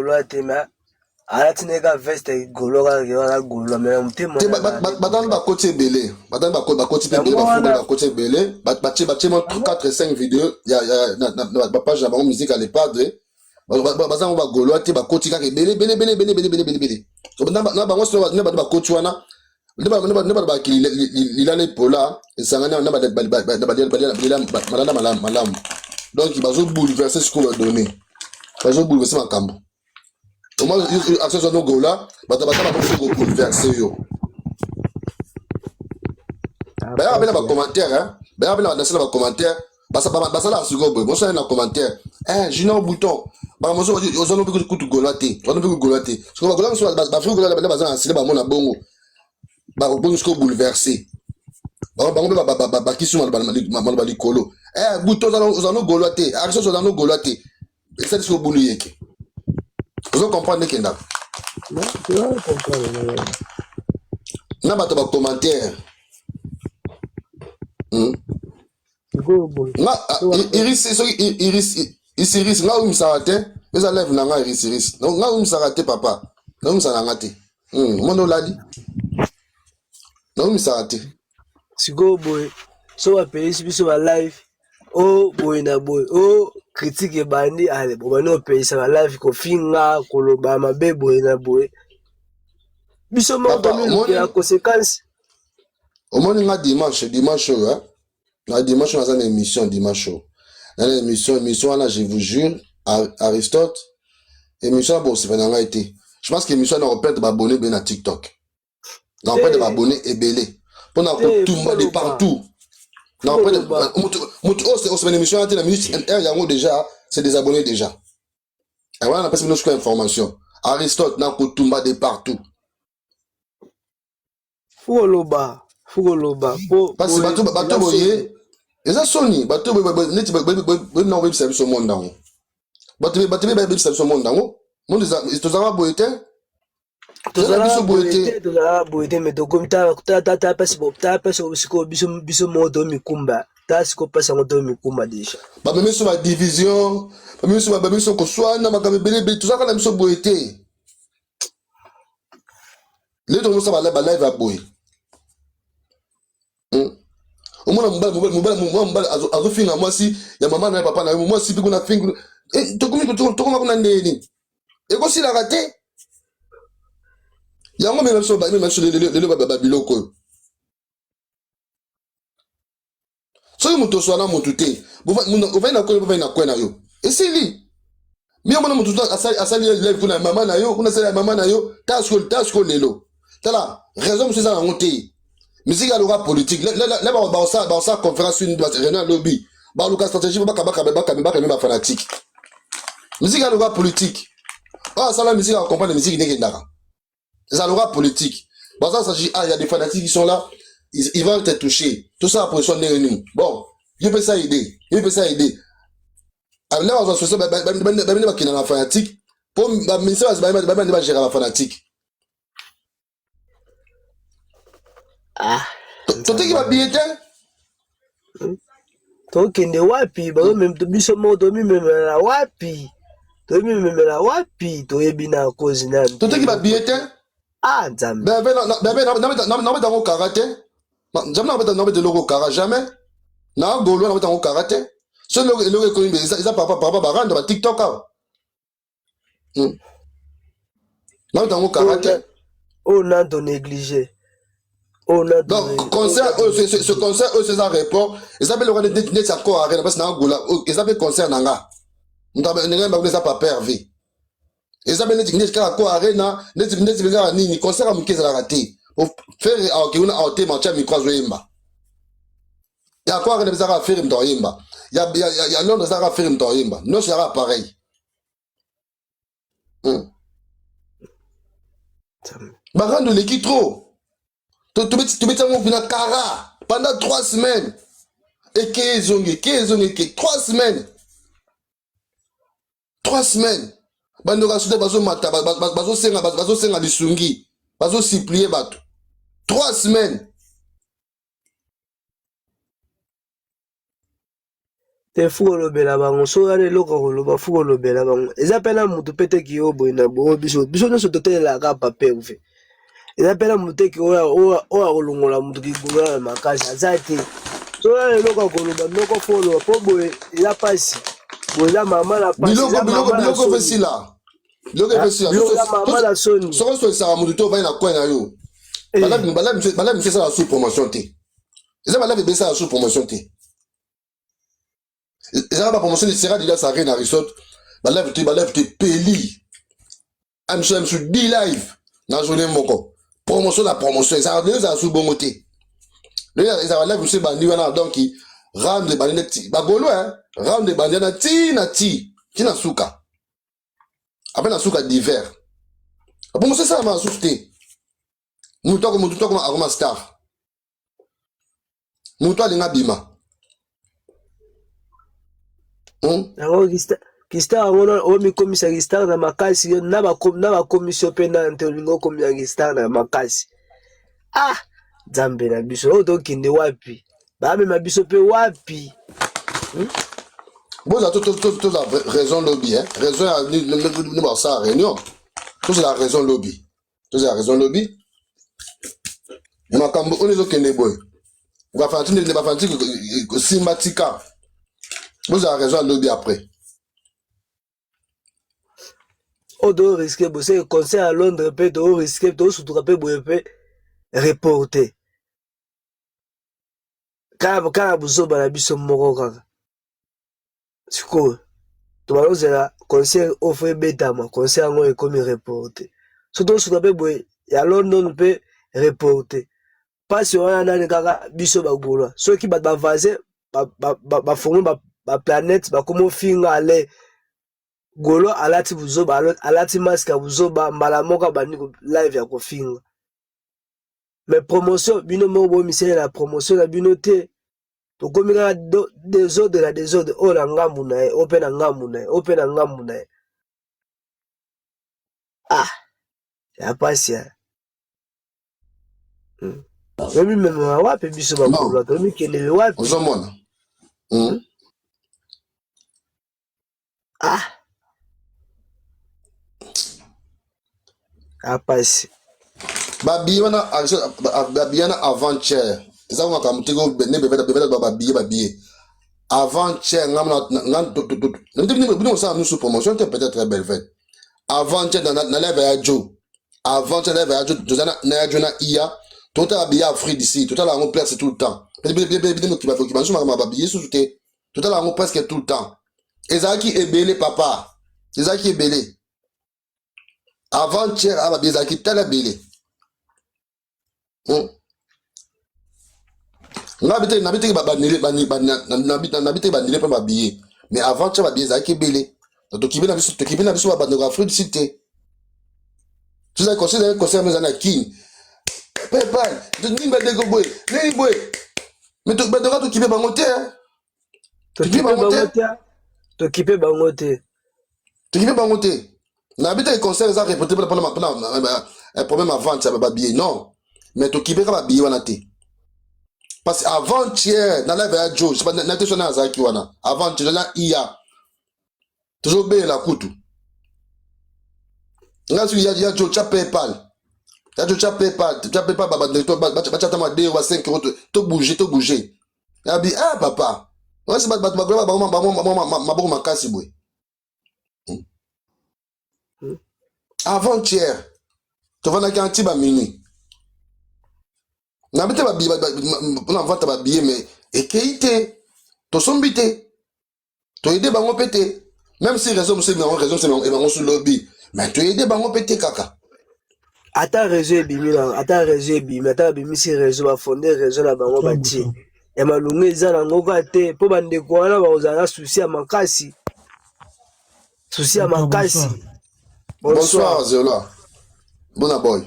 Gaulois te, mais alati ne ka veste gaulois kaka ke wana gaulois, mais na motema te na ye azali batani gaulois. Bakoti ebele, batani bakoti mpe ebele. Yango Bafungoli wana bakoti ebele, batie mo yango 4 5 video ya na bapage na bango, musique ya Le Padre. Baza yango bagaulois te, bakoti kaka ebele ebele ebele ebele ebele ebele ebele ebele na bango. Sino nde bato bakoti wana nde bato bakili lilala epola esangani na malanda malamu malamu. Donc bazo bouleverse sikoyo badonné, bazo bouleverse makambo. Omoi action eza nogola, bato baza bakoki kobouleverse yo. Bayaka mpe na bacommentaire, bayaka mpe na nasala bacommentaire, basalaka sikoyo boye, bosala na commentaire Junior Bouton, makambo mosusu oza no mpe kutu gola te, oza no mpe gola te. Sikoyo bagola mosusu, bafri gola nde baza na nsile, bamona bongo bakoki sikoyo bouleverse bango mpe bakisi maloba likolo. Bouton, oza no gola te, action oza no gola te, esali sikoyo bulu yeke. Ozo comprendre ndekendaka na bato bacommentaire. Nga Iris, soki Iris Isiris, nga oyimisaka te, eza live na nga. Iris Iris, nga oyimisaka te, papa, naoyimisaka na nga te. Omoni olali, naoyimisaka te. Sikoyo boye, so bapelisi biso ba live o boye na boye, o critique ebandi, ale bobandi kopelisa ba live, kofinga, koloba mabe boye na boye, biso moko Papa, tomilukela omoni conséquence. Omoni nga dimanche oyo, hein? Na dimanche naza na émission. Dimanche oyo na émission. Émission wana, je vous jure, Aristote, émission wana bosepa na ngai te. Je pense que émission wana nakoperdre baabonné ebele na TikTok, nakoperdre baabonné ebele mpona kotumba de partout. Koloba. Motu oyo osepela émission wana te, na minute heure yango déjà c'est des abonnés déjà. Wana napesi bino sikoyo information. Aristote, nakotumba de partout. Fu koloba, fu koloba po parce boye bato eza boye soni. Eza soni. Bato neti boyebi na koyebisa biso monde yango, bato mpe bayebisa biso monde yango, monde tozalaka boye te, tozala Tozalaka biso boye boye te. te, tozalaka boye te, mais tokomi, tala mpasi, tala mpasi sikoyo, biso moko tomikumba, tala sikoyo mpasi yango tomikumba déjà. Bamemi biso badivision, bamemi biso koswana, makambo ebele ebele. Tozalaka na biso boye te. Lelo tokomosala balive ya boye. Omona mobali azofinga mwasi ya mama na ye, papa na ye, mwasi mpe kuna fingi. Tokomi, tokoma kuna ndenge nini? Ekosilaka te. Yango mema biso lelo babiloko oyo. Soki moto oswana motu te, ovandi na kwe, ovandi na kwe na yo, esili. Mi omona motu asali live kuna ya mama na yo, kuna asali ya mama na yo. Tala sikoyo, tala sikoyo lelo, tala raison mosusu eza nango te. Misiki ya loka politique le baosala conférence, une réunion alobi baluka stratégie po bakame bafanatique. Misiki ya loka politique, oyo asala misiki acomprendre misiki ndenge endaka, eza loka politique. Baza stratégie. Ah, il y a des fanatiques qui sont là, ils vont te toucher, tout ça, position ndenge nini. Bon, yo pesa idée, yo pesa idée là, bazwa solution. Bamine bakenda na fanatique po baministère bamine bagérer bafanatique. Ah. Toteki babillet te. Tokende wapi? Biso moko tomimemela wapi? Tomimemela wapi? Toyebi na kozi nani. Toteki babillet te. Ah, Nzambe. Nabeta yango kara te, jamais. Nabeta eloko kara, jamais. Na golo nabeta yango kara te. So eloko ekomi, eza papa, papa, barando ba TikTok awa. Nabeta yango kara te. Oyo na to néglige, oyo na Donc concert oyo, ce concert oyo eza report, eza mpe loka neti Accor Arena, parce na gola eza mpe concert na nga. Ndenge bango eza papa Hervé, eza mpe neti kaka Accor Arena, neti mpe kaka nini, concert ya moke ezalaka te. Ferre aoke kuna, aotema, atya micro, azoyemba. Ya Accor Arena eza kaka Ferre moto aoyemba, ya Londres eza kaka Ferre moto aoyemba, nyonso ezaka pareil. Barando eleki trop. Tobeti yango mpena kara pendant 3 semaines, eke ezongi, eke ezongi, eke 3 semaines, 3 semaines. Bandeko ya sote bazomata, bazosenga lisungi, bazosupplier bato 3 semaines. Te fu kolobela bango soki wana eloko ya koloba fu kolobela bango eza mpe na motu mpe te ki oyo boye na boye biso biso nyonso totelelaka papa Herve eza mpe na motu te ki oyo oyo akolongola motu kigolo ya makasi aza te soki wana eloko ya koloba noko fo oloba mpo boye eza mpasi boye eza mama na mpasi Biloko eza biloko mama na biloko soni fesila. Biloko efesila. Biloko eza mama na soni. Soki osolisaka motu te ovandi na coin na yo. Eh. Balabi balabi balabi misu esala sous promotion te. Eza balabi ebesala sous promotion te. Ezalaka ba promotion de Sera Didas Arena Resort. Balabi te balabi te peli. Amsu amsu di live na journée moko. Promotion na promotion ezalaka lelo ezala sous bongo te. Lelo ezalaka live mosusu ebandi wana donc round ebandi neti bagolo hein round ebandi wana ti na ti ti na suka. Après na suka divers. Promotion esalama lisusu te. Moto akoma moto akoma akoma star. Moto alinga bima. Yango kistar yango na omikomisa kistar na makasi yo na bakomisi yo mpe nani te olingi okomisa kistar na makasi ah nzambe na biso oyo tokende wapi bamema biso mpe wapi Boza toza raison lobi hein. Raison ya ni basala réunion. Tozala raison lobi. Tozala raison lobi. Makambo oyo ezokende boye. Bafanatike bafanatike simba tika. Bozala raison ya lobi après. Oyo torisque bose concert ya Londres mpe torisque tosutuka mpe boye mpe reporte kaka kaka buzoba na biso moko kaka sikoyo tobazozela concert oyo fo ebetama concert yango ekomi reporte so tosuka mpe boye ya London mpe reporte mpasi wana nani kaka biso bagolois soki bato bavase bafongo baplanète bakomi ofinga ale golo alati buzoba alati masque ya buzoba mbala moko abandi live ya kofinga mais promotion bino moko bomisalela promotion na bino te tokomi kaka desordre na desordre oyo na ngambu na ye oyo mpe na ngambu na ye oyo mpe na ngambu na ye ah ya pasi ya tomimemaka wapi biso bagolois tomikendele wapi ozomona Ah apasi babiye wana babiye wana avant-hier eza makambo te ne bebeta babiye babiye avant-hier bino kosala nusu promotion te peut-être belvet avant-hier na live ya jo avant-hier na live ya jo toza na ya jo na iya totala biye afrique d'ici totala yango presque tout le temps bino kiba nusu makambo ya babiye susu te totala yango presque tout le temps ezalaki ebele papa ezalaki ebele avant-hier ababi ezalaki tala ebele Nga bite na bite ba banile na bite banile mpe babiye mais avant-hier babiye ezalaki ebele tokibi na biso babandeko Afrique du Sud te tozali conseil ezali conseil yango eza na Kin paypal nini bandeko boye nini boye mais bandeko tokibe bango te tokipe bango te tokipe bango te tokipe bango te nayebi te concert eza reporté mpona problème ya vente ya babillet non mais tokipe kaka babillet wana te parce que avant-hier na live ya jo na te sona azalaki wana avant-hier na iya tozobelela kutu nga soki ya jo tya paypal ya jo tya paypal tya paypal babandeko batya ata madeo ba 5 euro to bouger to bouger abi ah papa wasi bato bakola bango maboko makasi boye avant-hier tovandaki anti ba minuit nabi te mpona vente babillet mais ekei te tosombi te toyede bango mpe te même si raison mosusu ebango raison mosusu ebango su lobi mais toyede bango mpe te kaka ata réseau ebimi na ata réseau ebimi ata babimisi réseau bafonde réseau na bango batie ya malonga eza nango kaka te mpo bandeko wana bakozala na susi ya makasi susi ya makasi. Bonsoir Zeola bona boy.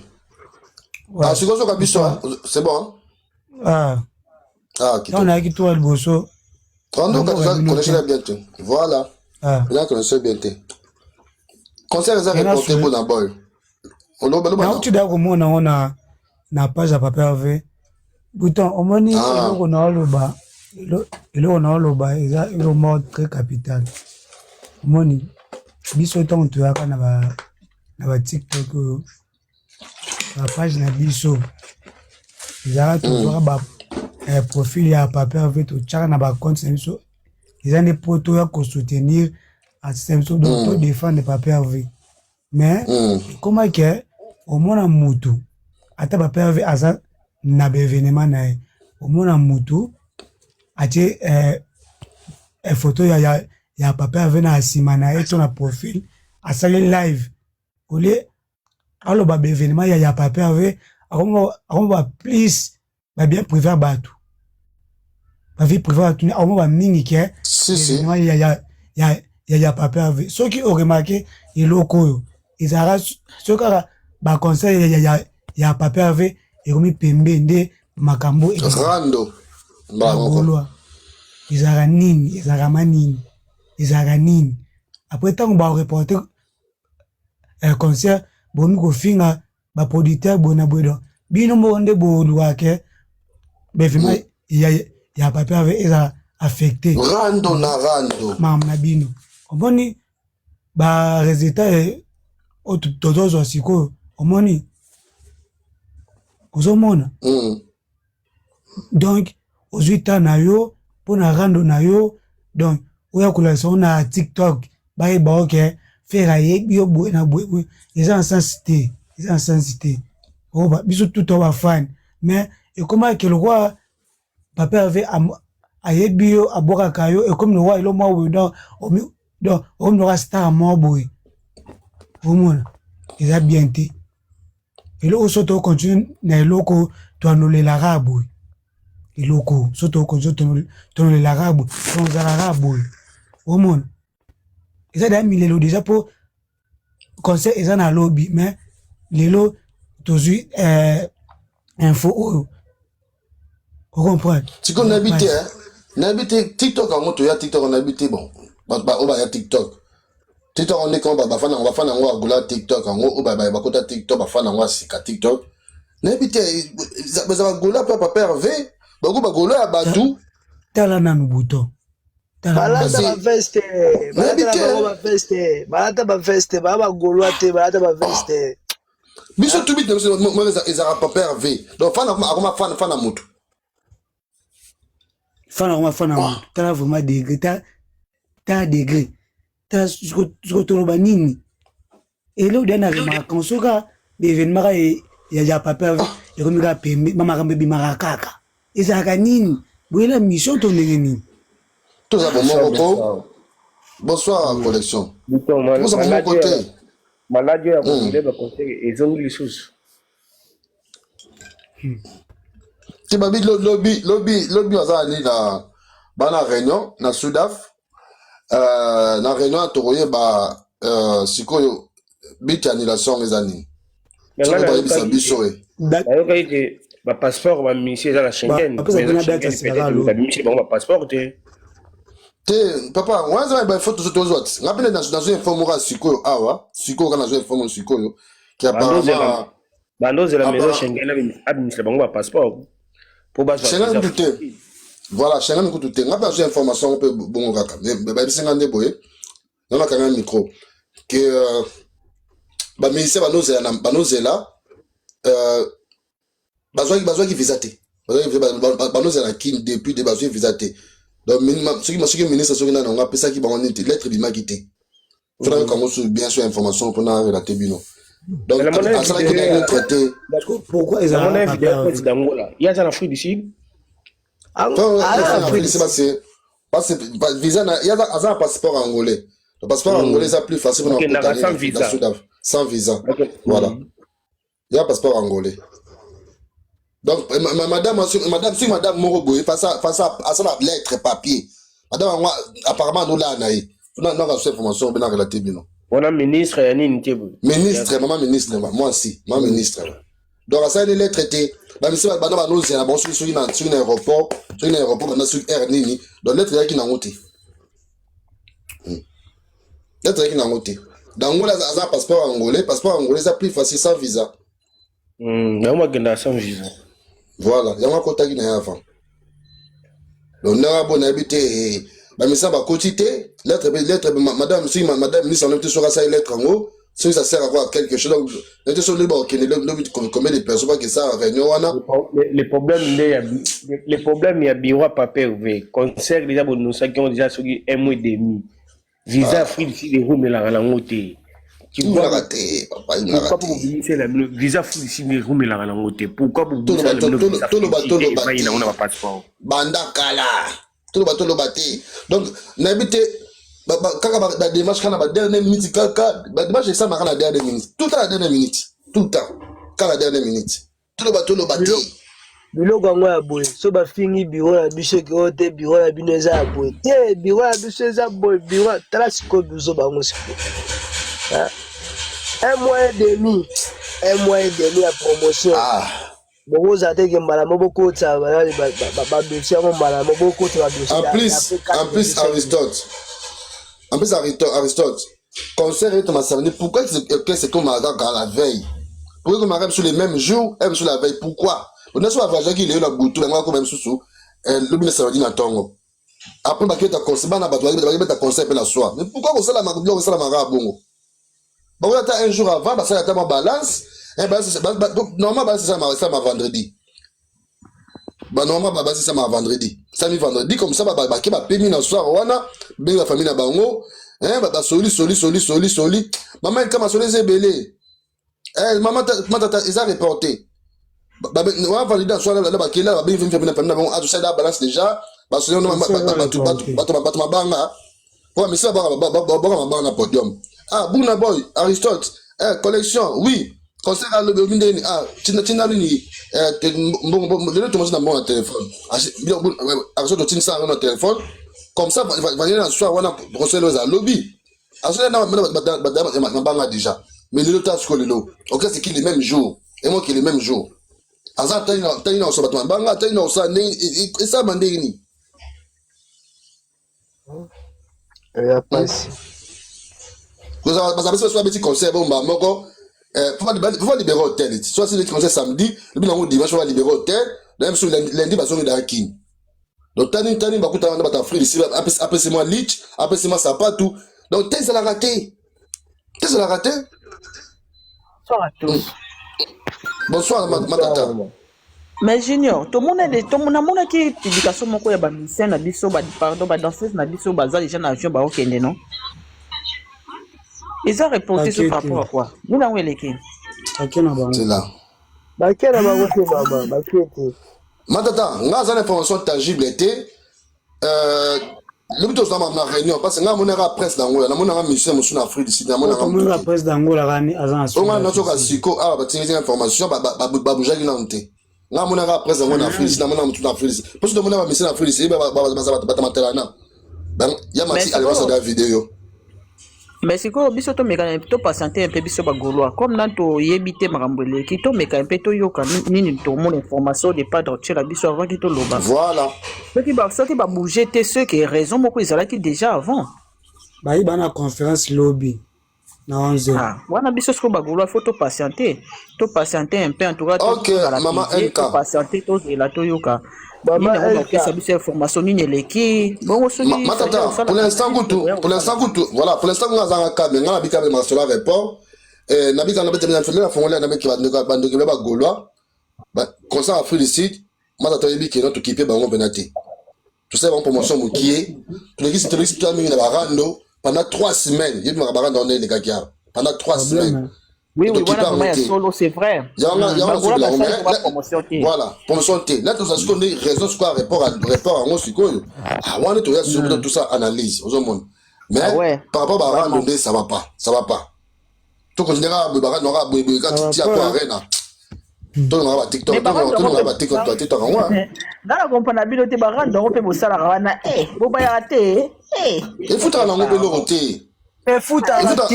Ouais. Ah sikoyo soka biso c'est bon. Ah. Ah kitoko. Ntango nayaki toa liboso. Rando connexion bien te. Voilà. Ah. Eza connexion bien te. Concert eza reporté mpo na boy. Oloba loba. Nauti da komona ngo na na page ya Papa Hervé. Bouton omoni Ah. eloko na oloba. Eloko na oloba eza eloko moko très capital. Omoni biso ntango toyaka na ba na ba TikTok oyo, ba page na biso ezalaka, tozwaka ba profil ya Papa Herve, totyaka na ba compte na biso. Eza nde po toya kosoutenir artiste na biso, donc todéfendre Papa Herve. Mais ekoma ke omona mutu, ata Papa Herve aza na baévénement na ye, omona mutu atie photo ya Papa Herve na nsima na ye to na profil, asali live, au lieu aloba baévénement ya Papa Herve, akoma ba plus babien privé ya bato, bavie privé ya bato, akoma bamingi ke Si si. événement ya Papa Herve. Soki oremarquer eloko oyo ezalaka, soki kaka baconseil ya Papa Herve ekomi pembe, nde makambo Rando mbala moko. Bagaulois ezalaka nini? Ezalaka ma nini? Ezalaka nini? Après, ntango bareporter concert, bomi kofinga baproducteur boye na boye. Donc bino moko nde bolukaka ke baévénement ya Papa Herve ezala affecté. Rando na rando. Makambo na bino, omoni barésultat oyo tozozwa sikoyo, omoni, ozomona. Donc ozwi ta na yo mpo na rando na yo, donc oya kolakisa ngo na TikTok, bayeba oke Ferre ayebi yo boye na boye boye. Eza na sens te, eza na sens te. Oyo biso tout to bafani, mais ekomaki lokwa Papa Herve ayebi yo, abwakaka yo, ekomi lokwa elo mwa boye. Donc okomi lokwa star mwa boye, omona eza bien te. Eloko so tocontinue na eloko toanolelaka boye, eloko so tocontinue tonolelaka boye, tozalaka boye, omona eza deya milelo déjà, mpo concert eza na lobi, mais lelo tozwi info oyo, ocomprendre? Sikoyo nayebi te, nayebi te TikTok yango, toya TikTok, nayebi te. Bon, oyo baya TikTok, TikTok yango ndenge bafana yango, bafana yango agola TikTok yango, oyo bakota TikTok, bafana yango ya sika TikTok, nayebi te, baza bagola mpe Papa Herve bako bagola ya bato. Tala nanu bouton. Balata baveste, balata na bango baveste, balata baveste, baa bagaulois te, balata baveste. Biso tubi na biso moko ezalaka Papa Herve, donc fana akoma fana, fana motu. Fana akoma fana motu. Tala vraiment degré, tala degré, tala siko toloba nini. Eloko deya na remarque, soka baévénement kaka ya Papa Herve ekomi kaka pembe, bamakambo ebimaka kaka, ezalaka nini? Boyela mission to ndenge nini? Toza bomoko ko. Bonsoir collection, toza bomoko te. Maladi oyo ya kokende baconcert ezongi lisusu. Te, babi lobi, lobi, lobi baza na nini, na bana réunion na Sudaf, na réunion tokoyeba sikoyo but ya annulation eza nini, soki bayebisa biso e. Nayokaki te bapasseport bamisi eza na Schengen, babimisi bango bapasseport te. Te papa, wana eza bainfo tozwa ti nga mpe nazwa info moko ya sikoyo awa, sikoyo kaka nazwa info moko sikoyo ke apparemment Bandozela maison Schengen abimisela bango bapasseport mpo bazwa. Schengen kutu te, voilà, Schengen kutu te. Nga mpe nazwa information yango mpe bongo kaka bayebisi nga nde boye, nga nakanga micro ke bamusicien banozela, banozela, bazwaki visa te, banozela na Kine depuis de bazwi visa te. Donc soki ministre, soki nani yango apesaki bango nini te, lettre ebimaki te. Fona yoka yango so bien so information mpona relate bino. Donc asalaki na lettre te. Pourquoi? Ezala d'Angola, ye aza na Afrique du Sud. Visa aza na passeport angolais. Le passeport angolais eza plus facile mpona sans visa. Sans visa, voilà, ya passeport angolais. Donc madame, madame, soki madame moko boye asala lettre papier, madame yango apparemment anolaa na ye, naka so information mpe na relate bino. Wana ministre ya nini te boye? Ministre, mama ministre, mwasi mama ministre. Donc asali lettre te, bamisi bana banozela bango soki na aéroport, soki na aéroport banda soki aire nini. Donc lettre eyaki nango te, lettre eyaki nango te. D'Angola aza passeport angolais, passeport angolais eza plus facile sans visa. Yango bakendaka sans visa. Voilà, yango akotaki na ye avant. Donc ndenge bo nayebi te, bamisa bakoti te. Lettre, lettre, madame, soki madame ministre yango te, soki asali lettre yango, soki ça sert à quoi quelque chose. Donc nete soki lobi bakokende lobi, combien de personnes bakesala réunion wana? Le problème nde ya le problème ya bureau ya Papa Hervé, concert déjà bonosaki yango déjà soki un mois et demi, visa Afrique du Sud erumelaka nango te. Erumelaka te, papa, erumelaka Pourquoi te. Bobimisela bino visa Afrique du Sud erumelaka nango te? Pourquoi bobimisela bino visa Toloba, Afrique du Sud toloba epai te. nango na bapasseport? Banda kala toloba, toloba te. Donc nayebi te, kaka badémarche kaka na badernière minute, kaka badémarche esalamaka na dernière minute, tout le temps, la dernière minute, tout le temps, kaka la dernière minute. Toloba, toloba te. Biloko yango ya boye, so bafingi bureau na biso ke oyo te, bureau na bino eza ya boye te, bureau na biso eza boye, bureau. Tala sikoyo biso bango sikoyo, un mois et demi, un mois et demi ya promotion. Bokozala te ke mbala mo bokotisa badossier yango, mbala mo bokotisa badossier. En plus Aristote, en plus Aristote, concert etoma samedi, pourquoi que c'est comme kaka la veille? Pourquoi comme sur le même jour même sur la veille? Pourquoi nyonso bavoyageaki lelo na butu, yango akoma mosusu lobi na samedi na ntongo? Après bakebeta concert, bana bato bakebeta concert mpe na soir. Mais pourquoi kosalama biloko esalamaka bongo? Bakoki ata un jour avant basala ata mwa balance. Normalement balance esalama vendredi. Normalement balance esalama vendredi, sami vendredi, comme ça bake bapemi na soir wana, bengi bafamille na bango, basoli soli soli soli soli. Mama Elka, masoli eza ebele. Mama Matata, eza reporté wana vendredi na soir na bakela, babengi famille na bango, atosala balance déjà, basoli bato mabanga po bamisi baboka mabanga na podium. Ah, Buna Boy, Aristote, collection, oui, concert alobi obi ndeni. Ah, tinda nini mbongo lelo? Tomosi na mbongo na téléphone. Aristote, otindisa yango na téléphone, comme ça vendredi na soir wana concert eza lobi. Asoli na mabanga déjà. Mais lelo ta sikoyo, lelo orchestre ki le même jour emoki le même jour aza tali na kosala bato mabanga, tali na kosala ndenge esalama ndenge nini? Ya pasi. Bazala biso babeti concert bomba moko, faut libérer hôtel. Soit si concert samedi, lobi nango dimanche faut libérer hôtel na biso, lundi bazongi kini. Donc tani tani bakutana na bato Afrique ici, apesi mwa lich, apesi mwa sapatu. Donc te, ezalaka te, te, ezalaka te. Bonsoir à tous. Bonsoir, Matata. Mais Junior, namonaki publication moko ya bamusicien na biso, pardon, badanseuse na biso baza déjà na avion, baokende. Non, eza reporté sur par rapport à quoi? Nini yango eleki? Ake na bango. C'est là. Bake na bango te, mama, bake te. Matata, nga aza na information tangible te. Lobi tozala na réunion, parce que nga amonaka presse d'Angola, namonaka musicien mosusu na Afrique du Sud, namonaka. Tomonaka presse d'Angola kani aza na Onga nazoka siko awa batingi information, babujaki nanu te. Nga amonaka presse yango na Afrique du Sud, namonaka motu na Afrique du Sud, mposo tomona bamusicien na Afrique du Sud baza bato matelana ya mati alewasada video. Mais sikoyo biso tomeka topatiente mpe, biso bagaulois, comme nani toyebi te makambo eleki, tomeka mpe toyoka nini, tomona information de padre otiela biso avant ki toloba. Voilà. Soki babouge te, soki raison moko ezalaki déjà avant. Bayiba na conférence lobi na 11. Ah, wana biso sikoyo bagaulois, faut topatiente, topatiente un peu en tout cas. Ok, mama NK. Topatiente, tozela, toyoka nini yango bakopesa biso information, nini eleki bongo soki. Matata, pour l'instant kutu, pour l'instant kutu, voilà, pour l'instant nga azanga kabe, nga nabika be masolo ya report, nabika na fongoli nabiki bandeko be bagaulois, concert Afrique du Sud. Matata, oyebi keno tokipe bango mpena te, tosala bango promotion mokie, tolekisi toya mingi na barando pendant 3 semaines. Yebi maka barando wana elekaki awa pendant 3 semaines. Oui, wana vraiment ya solo, c'est vrai. Voilà, promotion te. Là toza sikoyo nde raison sikoyo ya report yango sikoyo wana toya sur tout ça analyse, ozomona. Mais par rapport barando nde ça va pas, ça va pas. Tokontinue kaka boye, barando kaka boye boye, kati tia po arena, tolongaka batiktok, tolongaka batiktok, batiktok yango. Nga na comprendre bino te, barando yango mpe bosalaka wana, bobayaka te. Efutaka nango mpe eloko te. Efutaka te,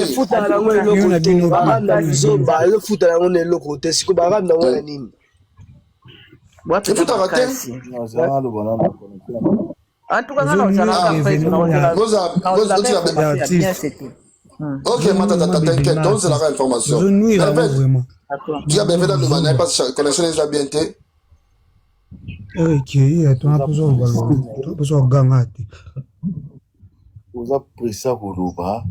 efutaka nango eloko te. Baranda zoba, ezofutaka yango na eloko te. Siko baranda yango na nini? Efutaka te. En tout cas, nga na ozalaka. Ok, Matata, t'inquiète, tozelaka information. Tia beve naloba na ye parce connexion eza bien te. Eric tona mposa koloba mposa koganga te. Oza presse ya koloba,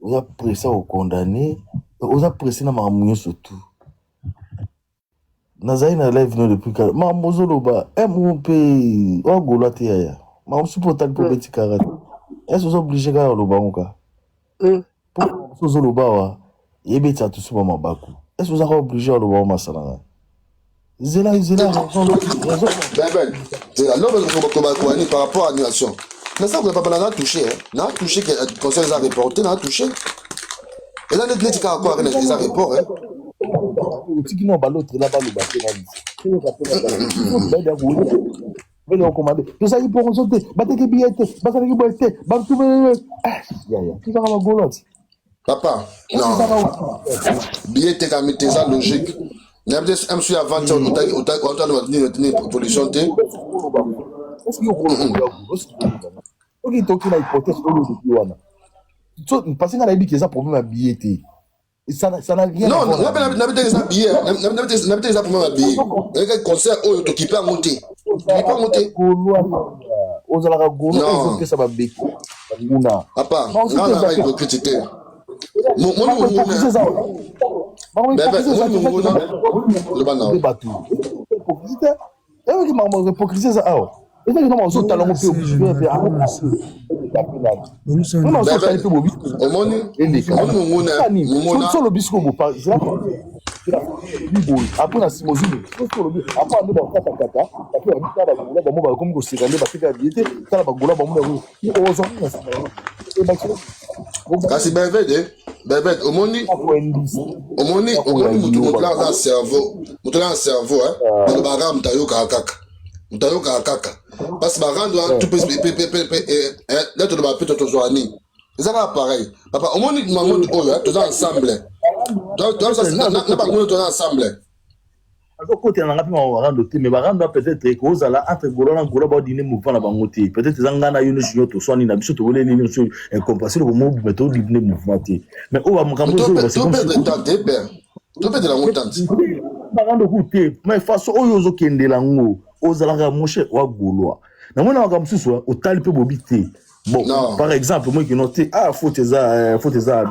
oza presse ya kokondane, oza presse na makambo nyonso tu. Nazali na live no depuis kala, makambo ozoloba moko mpe oagolwa te yaya, makambo mosusu mpe otali mpe obeti kaka te. Ese oza oblige kaka koloba yango kaka mpo makambo mosusu ozoloba awa yebetisa tusu ba mabaku. Ese oza kaka oblige koloba yango masala ngai? Zela zela raison raison. Ben ben, zela loba koba koba ni par rapport à annulation. Na ça ko papa na touché, hein. Na touché que conseil eza reporté, na touché. Eza neti neti kaka quoi eza report, hein. Otiki no balotre la baloba te na biso okomande tozalaki pokoso te, bateki biye te, basalaki boye te, bato yaya tozaka bagolo ti. Papa, non. Billet tekami te, eza logique. Nayebi te msu ya vente otali nini pollution te. Soki toki na hypothèse oyo olobi wana, parce nga nayebi ke eza problème ya billet te. Ça n'a rien non à voir. Non, nayebi te eza billet, nayebi te eza problème ya billet. Nayebi concert oyo tokipe yango te, tokipe yango te. Ozalaka golo, ozopesa babeki banguna. Papa, nga nazaka hypocrite te. Moni monguna loba na bato hypocrisie te, eyebaki makambo hypocrisie eza awa, ezaki noma ozotala yango mpe ozotali mpe bobi. Omoni monguna monguna so olobi sikoyo bopa boye, apres na nsima ozwi soki olobi apres nde bakatakata bape babi tala bagola bango bakomi koseka nde bateka biye te, tala bagola bango ozwa nini na nsima yango? Kasi Belvede, Belvede, omoni omoni omoni mutu moto aza cerveau, moto aza cerveau, balobaka moto ayokaka kaka, moto ayokaka kaka parce barando wana tu mpe nde toloba mpe tozwaka nini, eza kaka pareil. Papa, omoni mamoto oyo toza ensemble na bango, toza ensemble. Azokotela na nga mpe makambo barando te, mais barando peut-être ekozala entre golo na golo baodine mouvement na bango te. Peut-être eza nga na yo no junior toswani na biso, toboleli nyonso incompréhension komobima, todine mouvement te. Mais oyo makambo ezoloba toperdre yango tante. Barando ku te, mais façon oyo ozokendela yango, ozalaka moshe wa golois, namoni makambo mosusu otali mpe bobi te. Bon, par exemple moi kino te, ah, faute eza, faute eza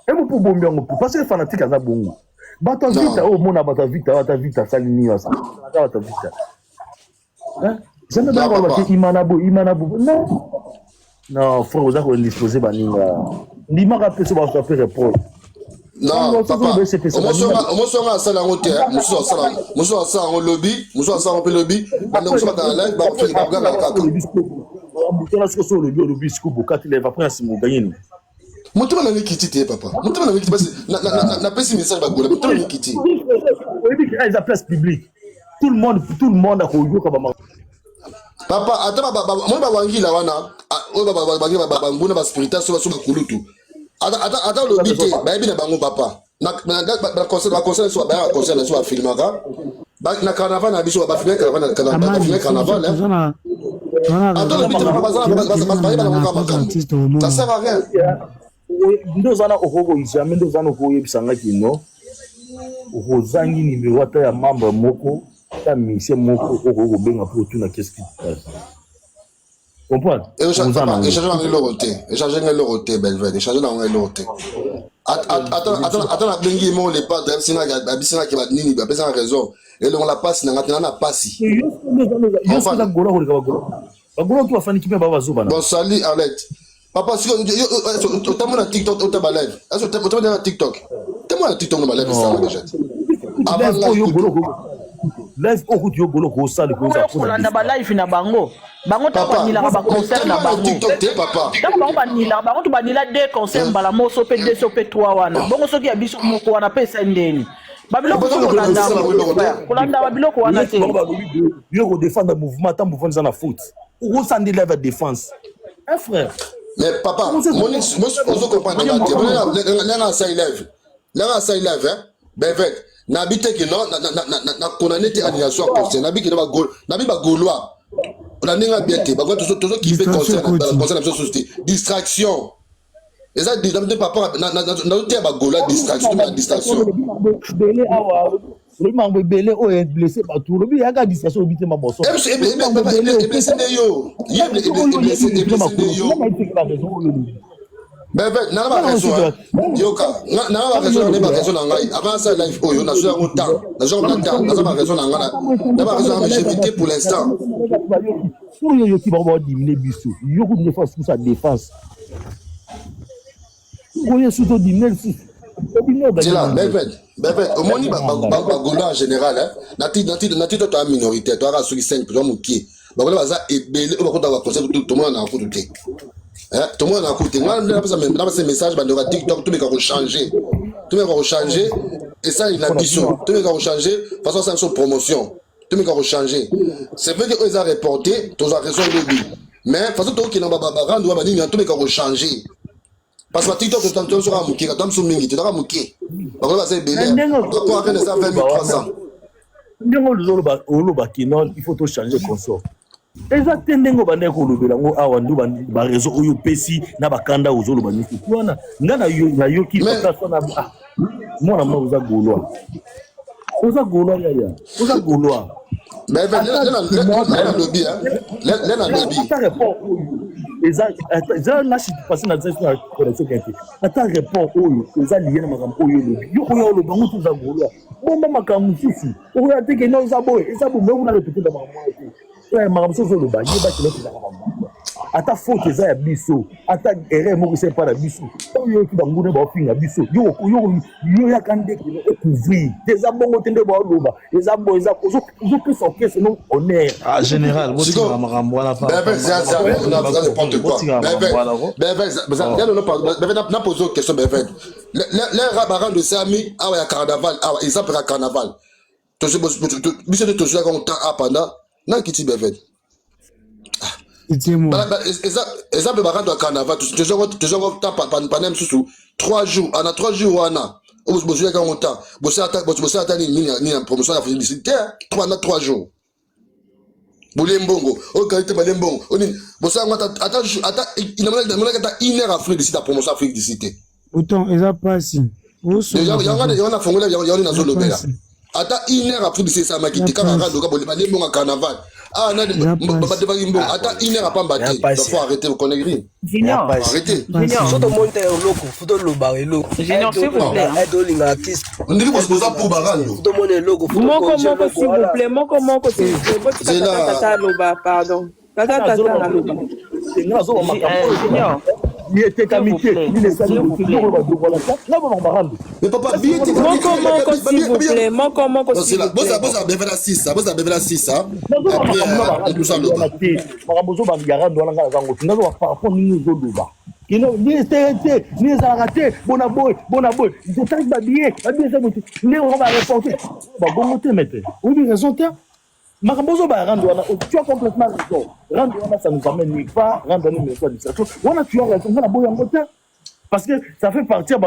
emo mpo bombi yango parce que fanatique aza bongo. Bato ya vita oyo omona, bato ya vita, bato ya vita asali nini? Asalaka bato ya vita jamais bakoloba te imana bo imana bo. Non non, frère, oza koindispose baninga, ndimaka mpe so bato ape reproche. Non papa, omosonga asala yango te, mosusu asala, mosusu asala yango lobi, mosusu asala yango mpe lobi. Bandeko mosusu batala live, bakoganga kaka. Motala siko so olobi, olobi siko bokati live, après na nsima oganye nini? Motema na ngai kiti te papa, motema na ngai kiti basi napesi message bagola, motema na ngai kiti. Oyebi ke eza place publique, tout le monde, tout le monde akoyoka bama. Papa, ata moni bawangila wana oyo banguna baspiritas so baso bakulutu, ata olobi te, bayebi na bango papa. Baconcert biso bayaka, concert na biso bafilmaka na carnaval na biso, bafilme carnaval, carnaval. Ata olobi te, bayeba nango kaka makambo, ça sert à rien. Nde oza na okoko jamais, nde oza na okoyebisa nga kino okozangi nimero ata ya membre moko, ata musicien moko okoki kobenga mpo otuna qu'est-ce qui se passe, comprendre? Échange nango eloko te, échange nga eloko te, Belved, échange nango eloko te. Ata nabengi ye moko le padre, abisingaki banini, bapesanga raison, elongola mpasi na nga te, na na mpasi. Yoza gola koleka bagola, bagola to bafandiki mpe baba bazoba. Bon, salut Arlette. Papa, sikoyo otamona TikTok, otaba live, otamona na TikTok, tamona na TikTok na balive esala déjà. Live oyo live oyo kutu yo golo kosala. Kolanda balive na bango, bango ntango banilaka baconcert na bango. TikTok te papa. Ntango bango banilaka, bango to banila deux concert mbala moko, so mpe deux so mpe trois wana bongo. Soki ya biso moko wana mpe esa ndeni babiloko so kolanda, kolanda babiloko wana te. Yo kodéfendre mouvement, ata mouvement eza na faute, okosala nde live ya défense, un frère. Mais papa, moni ozo comprendre nga te, ndenge asali live, ndenge asali live, Belvet, nabi te ke non, nakona neti annulation ya concert. Nabi ke nabi bagaulois na ndenge ya bien te, bagaulois tozokipe concert na biso susu te. Distraction eza te papa, nazoteya bagaulois distraction, distraction. Ebele awa. Olobi makambo ebele oyo eblesse bato, olobi yaka distraction, olobi te maboso. Eblesse nde yo, ye bebe nana ba raison. Yoka, nana ba raison, nana ba raison na ngai. Avant ça, live oyo nazwi yango temps, nazwi yango na temps, naza ba raison na ngai, na ba raison na ngai, j'évite pour l'instant. Oyo yoki bango baodimine biso, yo kutu nde fa susa défense oyo susu odimine lisusu. Zela, Belved, Belved, omoni bagaulois en général, na ti to toya minoritaire, toyaka soki 5, toza mokie. Bagaulois baza ebele oyo bakotaka baconcert, tomona na kutu te, tomona na kutu te. Ngai napesa message, bandeko ya TikTok, tomeka kochanger, tomeka kochanger esaleli na biso, tomeka kochanger façon asala biso promotion, tomeka kochanger. C'est vrai que oyo eza reporté, tozwa raison lobi, mais façon tokokenda barando wa banini, tomeka kochanger, parce que TikTok tosoka moke, kata biso mingi te, toka moke, bakola baza ebele, po akende eza 20 300. Ndenge oloba kino il faut tochanger consort, eza te ndenge obandaki kolobela yango awa. Nde baréseau oyo opesi na bakanda, ozoloba nyonso wana, nga nayoki wana. Mwana mwa, oza Gaulois, oza Gaulois yaya, oza Gaulois. Ata report oyo eza na passé na na connexion te, ata report oyo eza lié na makambo oyo olobi yo, oyo oloba ngo te. Oza Gaulois, bomba makambo mosusu. Okoya te kende eza boye, eza boye, mais okuna répété ba makambo wana te. Makambo mosusu oloba, yebaki neti ezaka makambo, ata faute eza ya biso, ata erreur moko esa epa na biso. Oyo yoki banguna baofinga biso, yo yaka nde ocouvrir te. Eza bongo te nde baoloba, eza boye, eza ozopesa orchestre no honneur. Ah, général, botikaka makambo wana. Botikaka makambo wana. Napose question, Bevet. Lere barando esami awa ya carnaval awa, exemple ya carnaval, biso nde tozwaka yango temps a pendant nakiti, Bevet. Eza mpe barando ya carnaval, tozwango temps pendant mosusu 3 jours, ana 3 jours wana bozwaki yango temps, bosala ata nini ya promotion ya publicité pendant 3 jours. Bolie mbongo oyo qualité, balie mbongo onini, bosala yango ata namonaki ata une heure Afrique du Sud ya promotion Afrique du Sud te. Pourtant eza mpasi. Yango nafongola yango, nazolobela ata une heure Afrique du Sud esalamaki te. Kaka radoka balie mbongo ya carnaval ah nani badevaki mbongo ata une heure apamba te. Donc faut arrêter vos conneries, arrêtez. So tomoni te eloko, faut tolobaka eloko. Tolinga artiste. Ndenge boza pour barando. Tomoni eloko. Moko moko, s'il vous plaît, moko moko, s'il vous plaît. Botika tata, tata aloba, pardon, tata, tata aloba. Nga nazoba makambo oyo etekami te, nini esali barando. Mais papa, moko moko, s'il vous plaît, moko moko, s'il vous plaît. Boza bevela 6, boza bevela 6. Te, makambo ozobanga rando wana, nga nazango te. Nazoba par rapport nini ozoloba kino nini te te, nini ezalaka te, bona boye, bona boye, totangi babillet, babillet eza boye te, ndenge bango bareporte babongo te. Maître, oyebi raison te. Makambo ozoba rando wana, tu as complètement raison. Rando wana, ça nous amène nulle part. Rando wana, emeswa distraction wana, tu as raison, nga na boyi yango te, parce que ça fait partie ya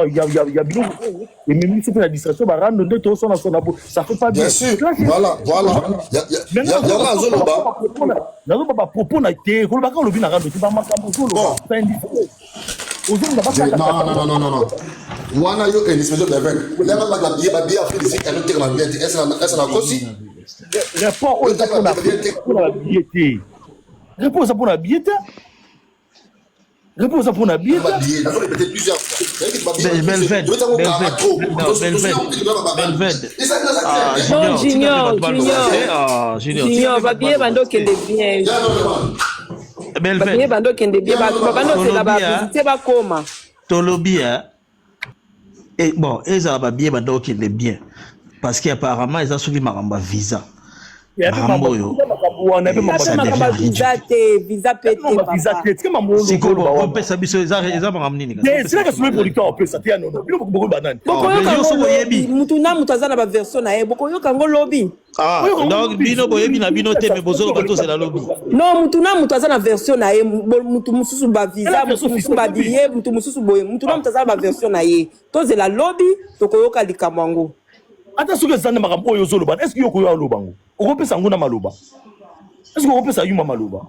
biloko oyo ememi biso mpe na distraction. Barando nde tosonasona bo, ça fait pas bien. Bien sûr, voilà, voilà, yango azoloba. Nazoba bapropos na te, kolobaka olobi na rando te, bamakambo ozoloba, c'est indiscret. Non, non, non, non, non, wana yo indiscrétion d'évêque. Leka babillet, babillet Afrique du Sud ezotekama bien te. Ese nakosi? Rapport oyo eza mpona babillet te, rapport eza mpona billet te, rapport eza mpona billet te. Nazo répéter plusieurs fois. Belved, Belved. Non, Junior, Junior, Junior, babillet bando okende bien, babillet bando okende bien, bato babandi ozela bavisite bakoma. Tolobi e bon, ezala babillet bando okende bien, parce que apparemment eza soki makambo ya visa, makambo oyo. Makambo ya visa te, visa pe te, papa. Sikoyo opesa biso eza makambo nini? Silaka soki producteur opesa te ya nono, bino bokoyeba nani? Bokoyoka yango lobi. Mutu na mutu aza na baversion na ye, bokoyoka yango lobi. Ah, donc bino boyebi na bino te, mais bozoloba tozela lobi. Non, mutu na mutu aza na version na ye. Mutu mosusu bavisa, mutu mosusu babillet, mutu mosusu boye. Mutu na mutu aza na baversion na ye. Tozela lobi, tokoyoka likambo yango. Ata soki eza nde makambo oyo ozoloba, est ce que yo okoyo aloba ngo, okopesa yango na maloba? Est ce que okopesa yuma maloba?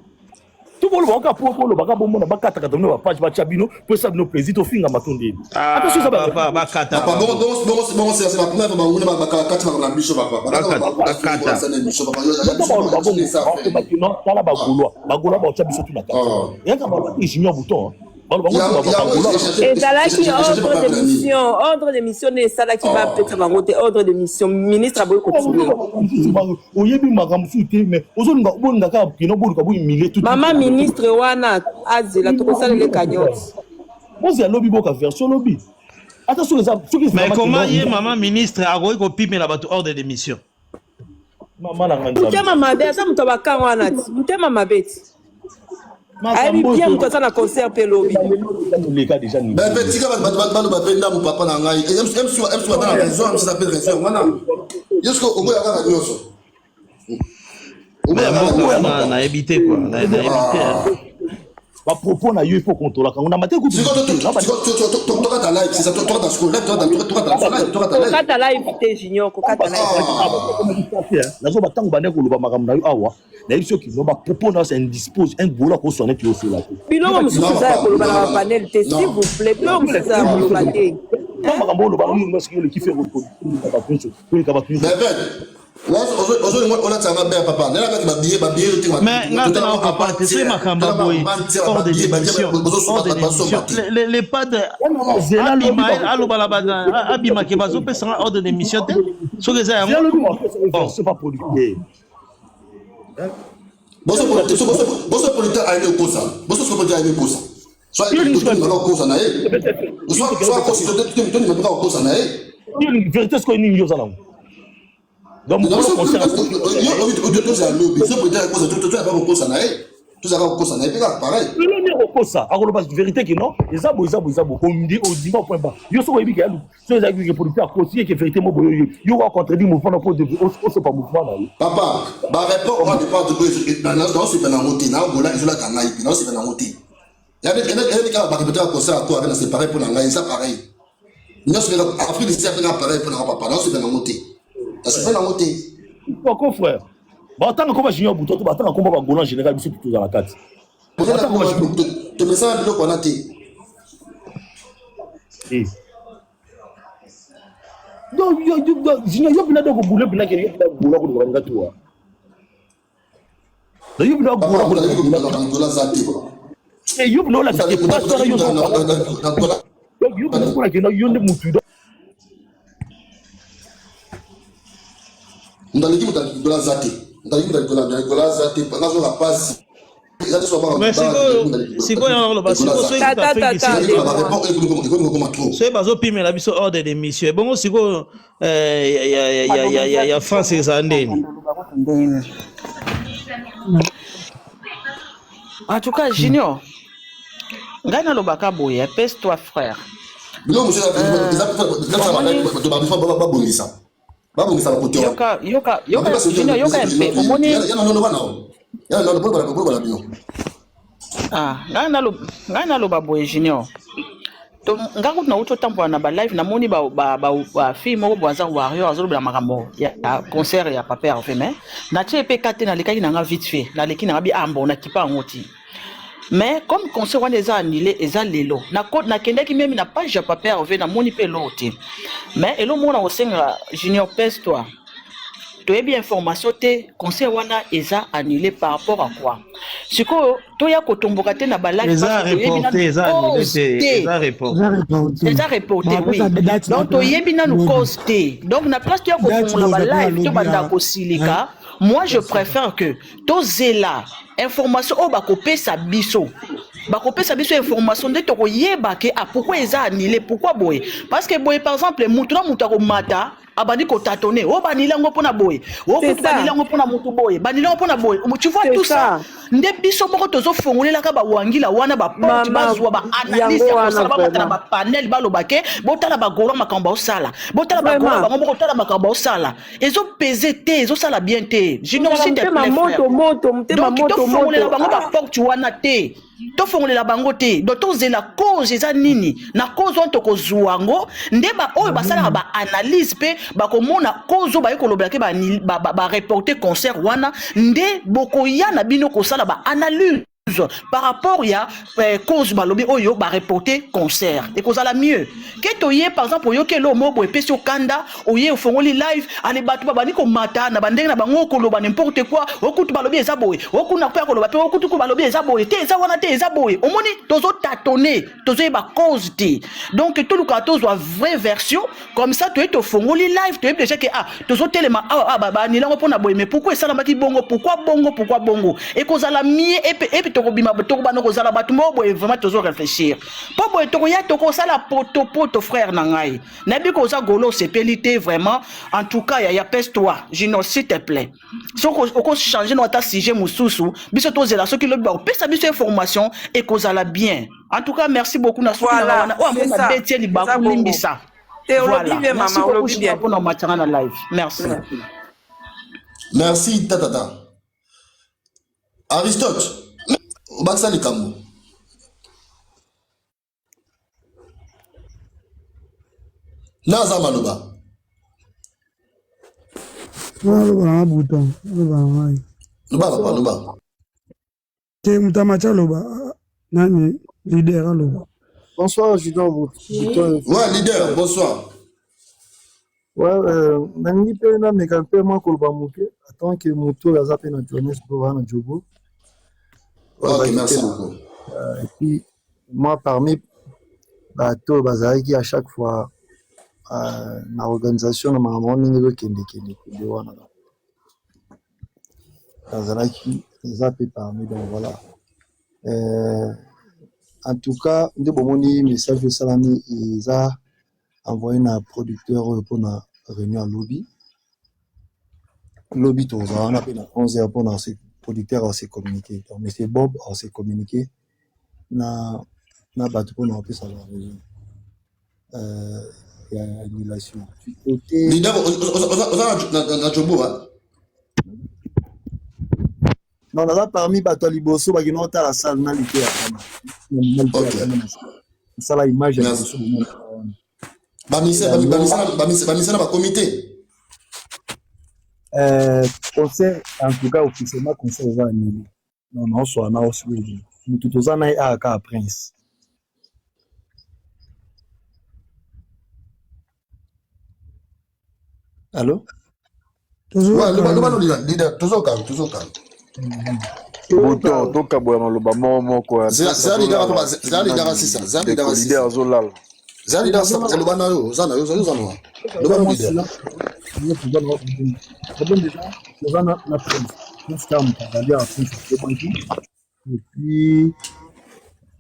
To boloba kaka po bolobaka bomona bakatakata bino bapage batya bino po esala bino plaisir tofingama to ndeni. Ata soki eza Ah, papa bakata Papa, bongo bongo bongo bongo c'est la première fois banguna bakakati makambo na biso papa. Bakata, bakata. Bata baloba bongo bakoma kino tala bagaulois bagaulois baotya biso tu na kati. Yaka baloba te junior bouton baloba ngo bagaulois. Ezalaki ordre de mission, ordre de mission nde esalaki bapesa bango te ordre de mission, ministre aboyi kotinda. Oyebi makambo mosusu te mais ozolinga bolinga kaka kino boluka bohumilie tout. Mama ministre wana azela tokosalela cagnotte. Bozela lobi boka version lobi. Ata soki eza soki Mais comment ye mama ministre akoki kopimela bato ordre de mission? Mama na nga nzambe. Motema mabe aza moto ya bakan wana ti motema mabe ti ayebi bien moto aza na concert mpe lobi. Leka déjà ni. Ben pe tika bato baloba pe ndambo papa na ngai. MC MC aza na raison, MC aza pe raison wana. Yo siko oboya kaka nyonso. Mais mboka wana nayebi te quoi, nayebi te. Ba propos na yo il faut contrôler kango na mate kutu. Tokata live, c'est ça, tokata siko live, tokata live, tokata live. Kokata live te Junior, kokata live. Nazo ba tango bande koloba makambo na yo awa, nayebi soki no ba propos na c'est indispose un gola ko sonner tu osola te. Biloko mosusu eza ya koloba na ba panel te, s'il vous plaît, biloko mosusu eza ya koloba te. Makambo oloba ngo nyonso oleki fe koleka bato nyonso, koleka bato nyonso. Ozolinga olatisa nga bea papa nde nakati babiye babiye yo te mais nga tala papa te soki makambo ya boye hors de l'émission hors de l'émission le padre abima aloba na ba abima ke bazopesa nga ordre de mission te soki eza yango boso producteur ayebi okosa boso producteur ayebi okosa soit okosa na ye soit akosi tondima mpe kaka okosa na ye vérité sikoyo nini yo oza nango donc mokolo concert tozala lobi so producteur akosa tozala kaka kokosa na ye tozala kaka kokosa na ye mpe kaka pareil eloni akokosa akoloba vérité ke non eza boye eza boye eza boye ondi ondima point ba yo soki oyebi ke yalu soki ezalaki ke producteur akosi ye ke vérité mo boye oyebi yo oka contredire mouvement na po osopa mouvement na ye papa bareport wana depart naosepela yango te naogola ezolata ngai mpe naosepela yango te yabi kaka barepete ya concert ako ape na séparé mpo na ngai eza pareil nyonso afrique du sud ape na pareil mpo na nga papa naosepela yango te nasepela yango te poko frère batanga komba junior buto to batanga komba bagola en général biso tozala na kati tomesana biloko wana te donc junior yo mpena donc obule mpena kende yo mpena gola koleka baninga toa donc yo mpena gola koleka aza te yo mpena olakisa te pasi wana yo donc yo mpena okolakenda yo nde mutu moto aleki moto aleki gola aza te moto aleki moto aleki gola gola aza te nazoka pasi sikoyo nakoloba soki bazopimela biso ordre de mission ebongo sikoyo ya france ezala ndeni. En tout cas, Junior, ngai nalobaka boye, pèse toi frère. Biloko mosusu eza babongisa babongisa bakote yoka yoka yoka Junior yoka mpe omoni ah ngai naloba ngai naloba boye Junior to nga kutu nauti otambola na balive namoni bafille moko boye aza warrior azolobela makambo ya concert ya papa Hervé mais natie mpe ka te nalekaki na nga vite fait naleki na nga bi ah bon nakipa yango ti mais comme concert wana eza annulé eza lelo nakendaki meme na page ya papa Hervé namoni mpe eloko te mais eloko moko na kosenga junior pèse toi toyebi information te concert wana eza annulé par rapport à quoi sikoyo toya kotomboka te na balive eza reporté eza annulé te eza reporté eza reporté oui donc toyebi nanu cause te donc na place toya kofongola balive tobanda kosilika moi je préfère que tozela information oyo bakopesa biso bakopesa biso information nde tokoyeba ke ah pourquoi eza annulé pourquoi boye parce que boye par exemple mutu na mutu akomata abandi kotatone o banili yango mpona boye o kutu banili yango mpona motu boye banili yango mpona boye tu vois tout ça nde biso moko tozofongolelaka bawangila wana baporte bazwa baanalyse ya kosala bamata na bapanel baloba ke botala bagolo makambo baosala botala bagolo bango moko tala makambo baosala ezopese te ezosala bien te junior s'il te plaît frère donc tofongolela bango baporte wana te tofongolela bango te donc tozela cause eza nini na cause wana tokozwa yango nde baoyo basalaka baanalyse mpe bakomona cause oyo baye kolobela ke bareporte concert wana nde bokoya na bino kosala baanalyse. par rapport ya eh, cause balobi oyo ba reporter concert ekozala mieux ke toye par exemple oyoki eloko moko boye epesi yo kanda oye ofongoli live ale bato babandi komata na bandenge na bango koloba n'importe quoi okutu balobi eza boye okuna mpe akoloba mpe okutu ku balobi eza boye te eza wana te eza boye omoni tozotatone tozoyeba cause te donc tolukaka tozwa vraie version comme ça toye tofongoli live toyebi déjà ke ah tozotelema awa ah, baanile yango mpona boye mais pourquoi esalamaki bongo pourquoi bongo pourquoi bongo ekozala mie epe epe tokobima tokobanda kozala bato moko boye vraiment tozo réfléchir mpo boye tokoya tokosala potopoto frère na ngai nayebi koza golo osepeli te vraiment en tout cas yaya pèse toi junior s'il te plaît soki okochange no ata sujet mosusu biso tozela soki lobi bakopesa biso information ekozala bien en tout cas merci beaucoup na soki nanga wana oyo amoni abeti ye libaku limbisa voilà merci beaucoup junior mpona omatanga na live merci merci tatata aristote obakisa likambo naza maloba aloba nanga bouton aloba na ngai loba papa loba te moto amatia aloba nani leader aloba Bonsoir, Junior Bouton. Ouais, leader, bonsoir. Ouais, euh, nalingi mpe nameka mpe mwa koloba moke en tant que moto oyo aza mpe na Johannesburg wana Joburg. Ok, merci beaucoup. Euh, et puis, moi, parmi bato oyo bazalaki à chaque fois euh, na organisation na makambo wana ndenge ezokendekende kende wana nazalaki eza mpe parmi donc voilà euh, en tout cas nde bomoni message oyo esalami eza envoye na producteur oyo mpona réunion ya lobi lobi tokozala wana mpe na 11 heures mpona producteur ase communiquer donc monsieur bob ase communiquer na na bato mpona kopesa ba raison euh, ya annulation du côté leader oza na jobo non naza parmi bato ya liboso bakenda kotala salle na liteya kama nasala image ya liboso bomona bamisa na bakomi te euh, concert en tout cas officiellement concert eza annulé non naoswala na osweli motu toza na ye awa kaka prince Allô? Bouton, tokabola maloba moko moko. Zela leader asisa, zela leader asisa. Leader azolala. Zela leader asisa, loba na yo, oza na yo, oza na yo. Loba na leader. Toza na prince. Prince kaka moto azali awa prince akobaki. Et puis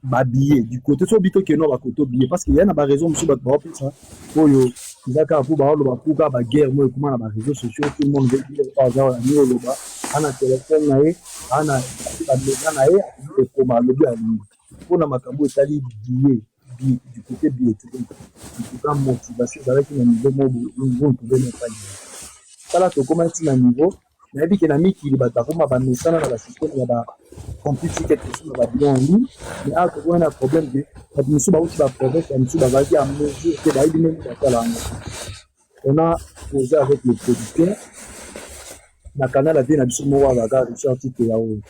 ba billets du côté so bito keno ba koto billet parce que ya na ba raison mosusu bato baopesa oyo eza kaka mpo baoloba mpo kaka ba guerre moko ekoma na ba réseaux sociaux tout le monde veut dire oyo aza oyo oloba ana telefone na ye ana bamega na ye ekoma alobi alingi mpo na makambo etali billet du côté billetterie en tout cas motivation ezalaki na niveau moko vous ne pouvez même pas dire tala tokomaki na niveau nayebi ke na mikili bato bakoma bamesana na basysteme ya ba computer ticket kosomba ba billet en ligne mais awa tokomi na problème ke bato mosusu bauti ba province ya mosusu bazalaki ya mesure te bayebi ndenge basala yango on a posé avec le producteur na canal avie na biso moko azalaka richard tite ya oyo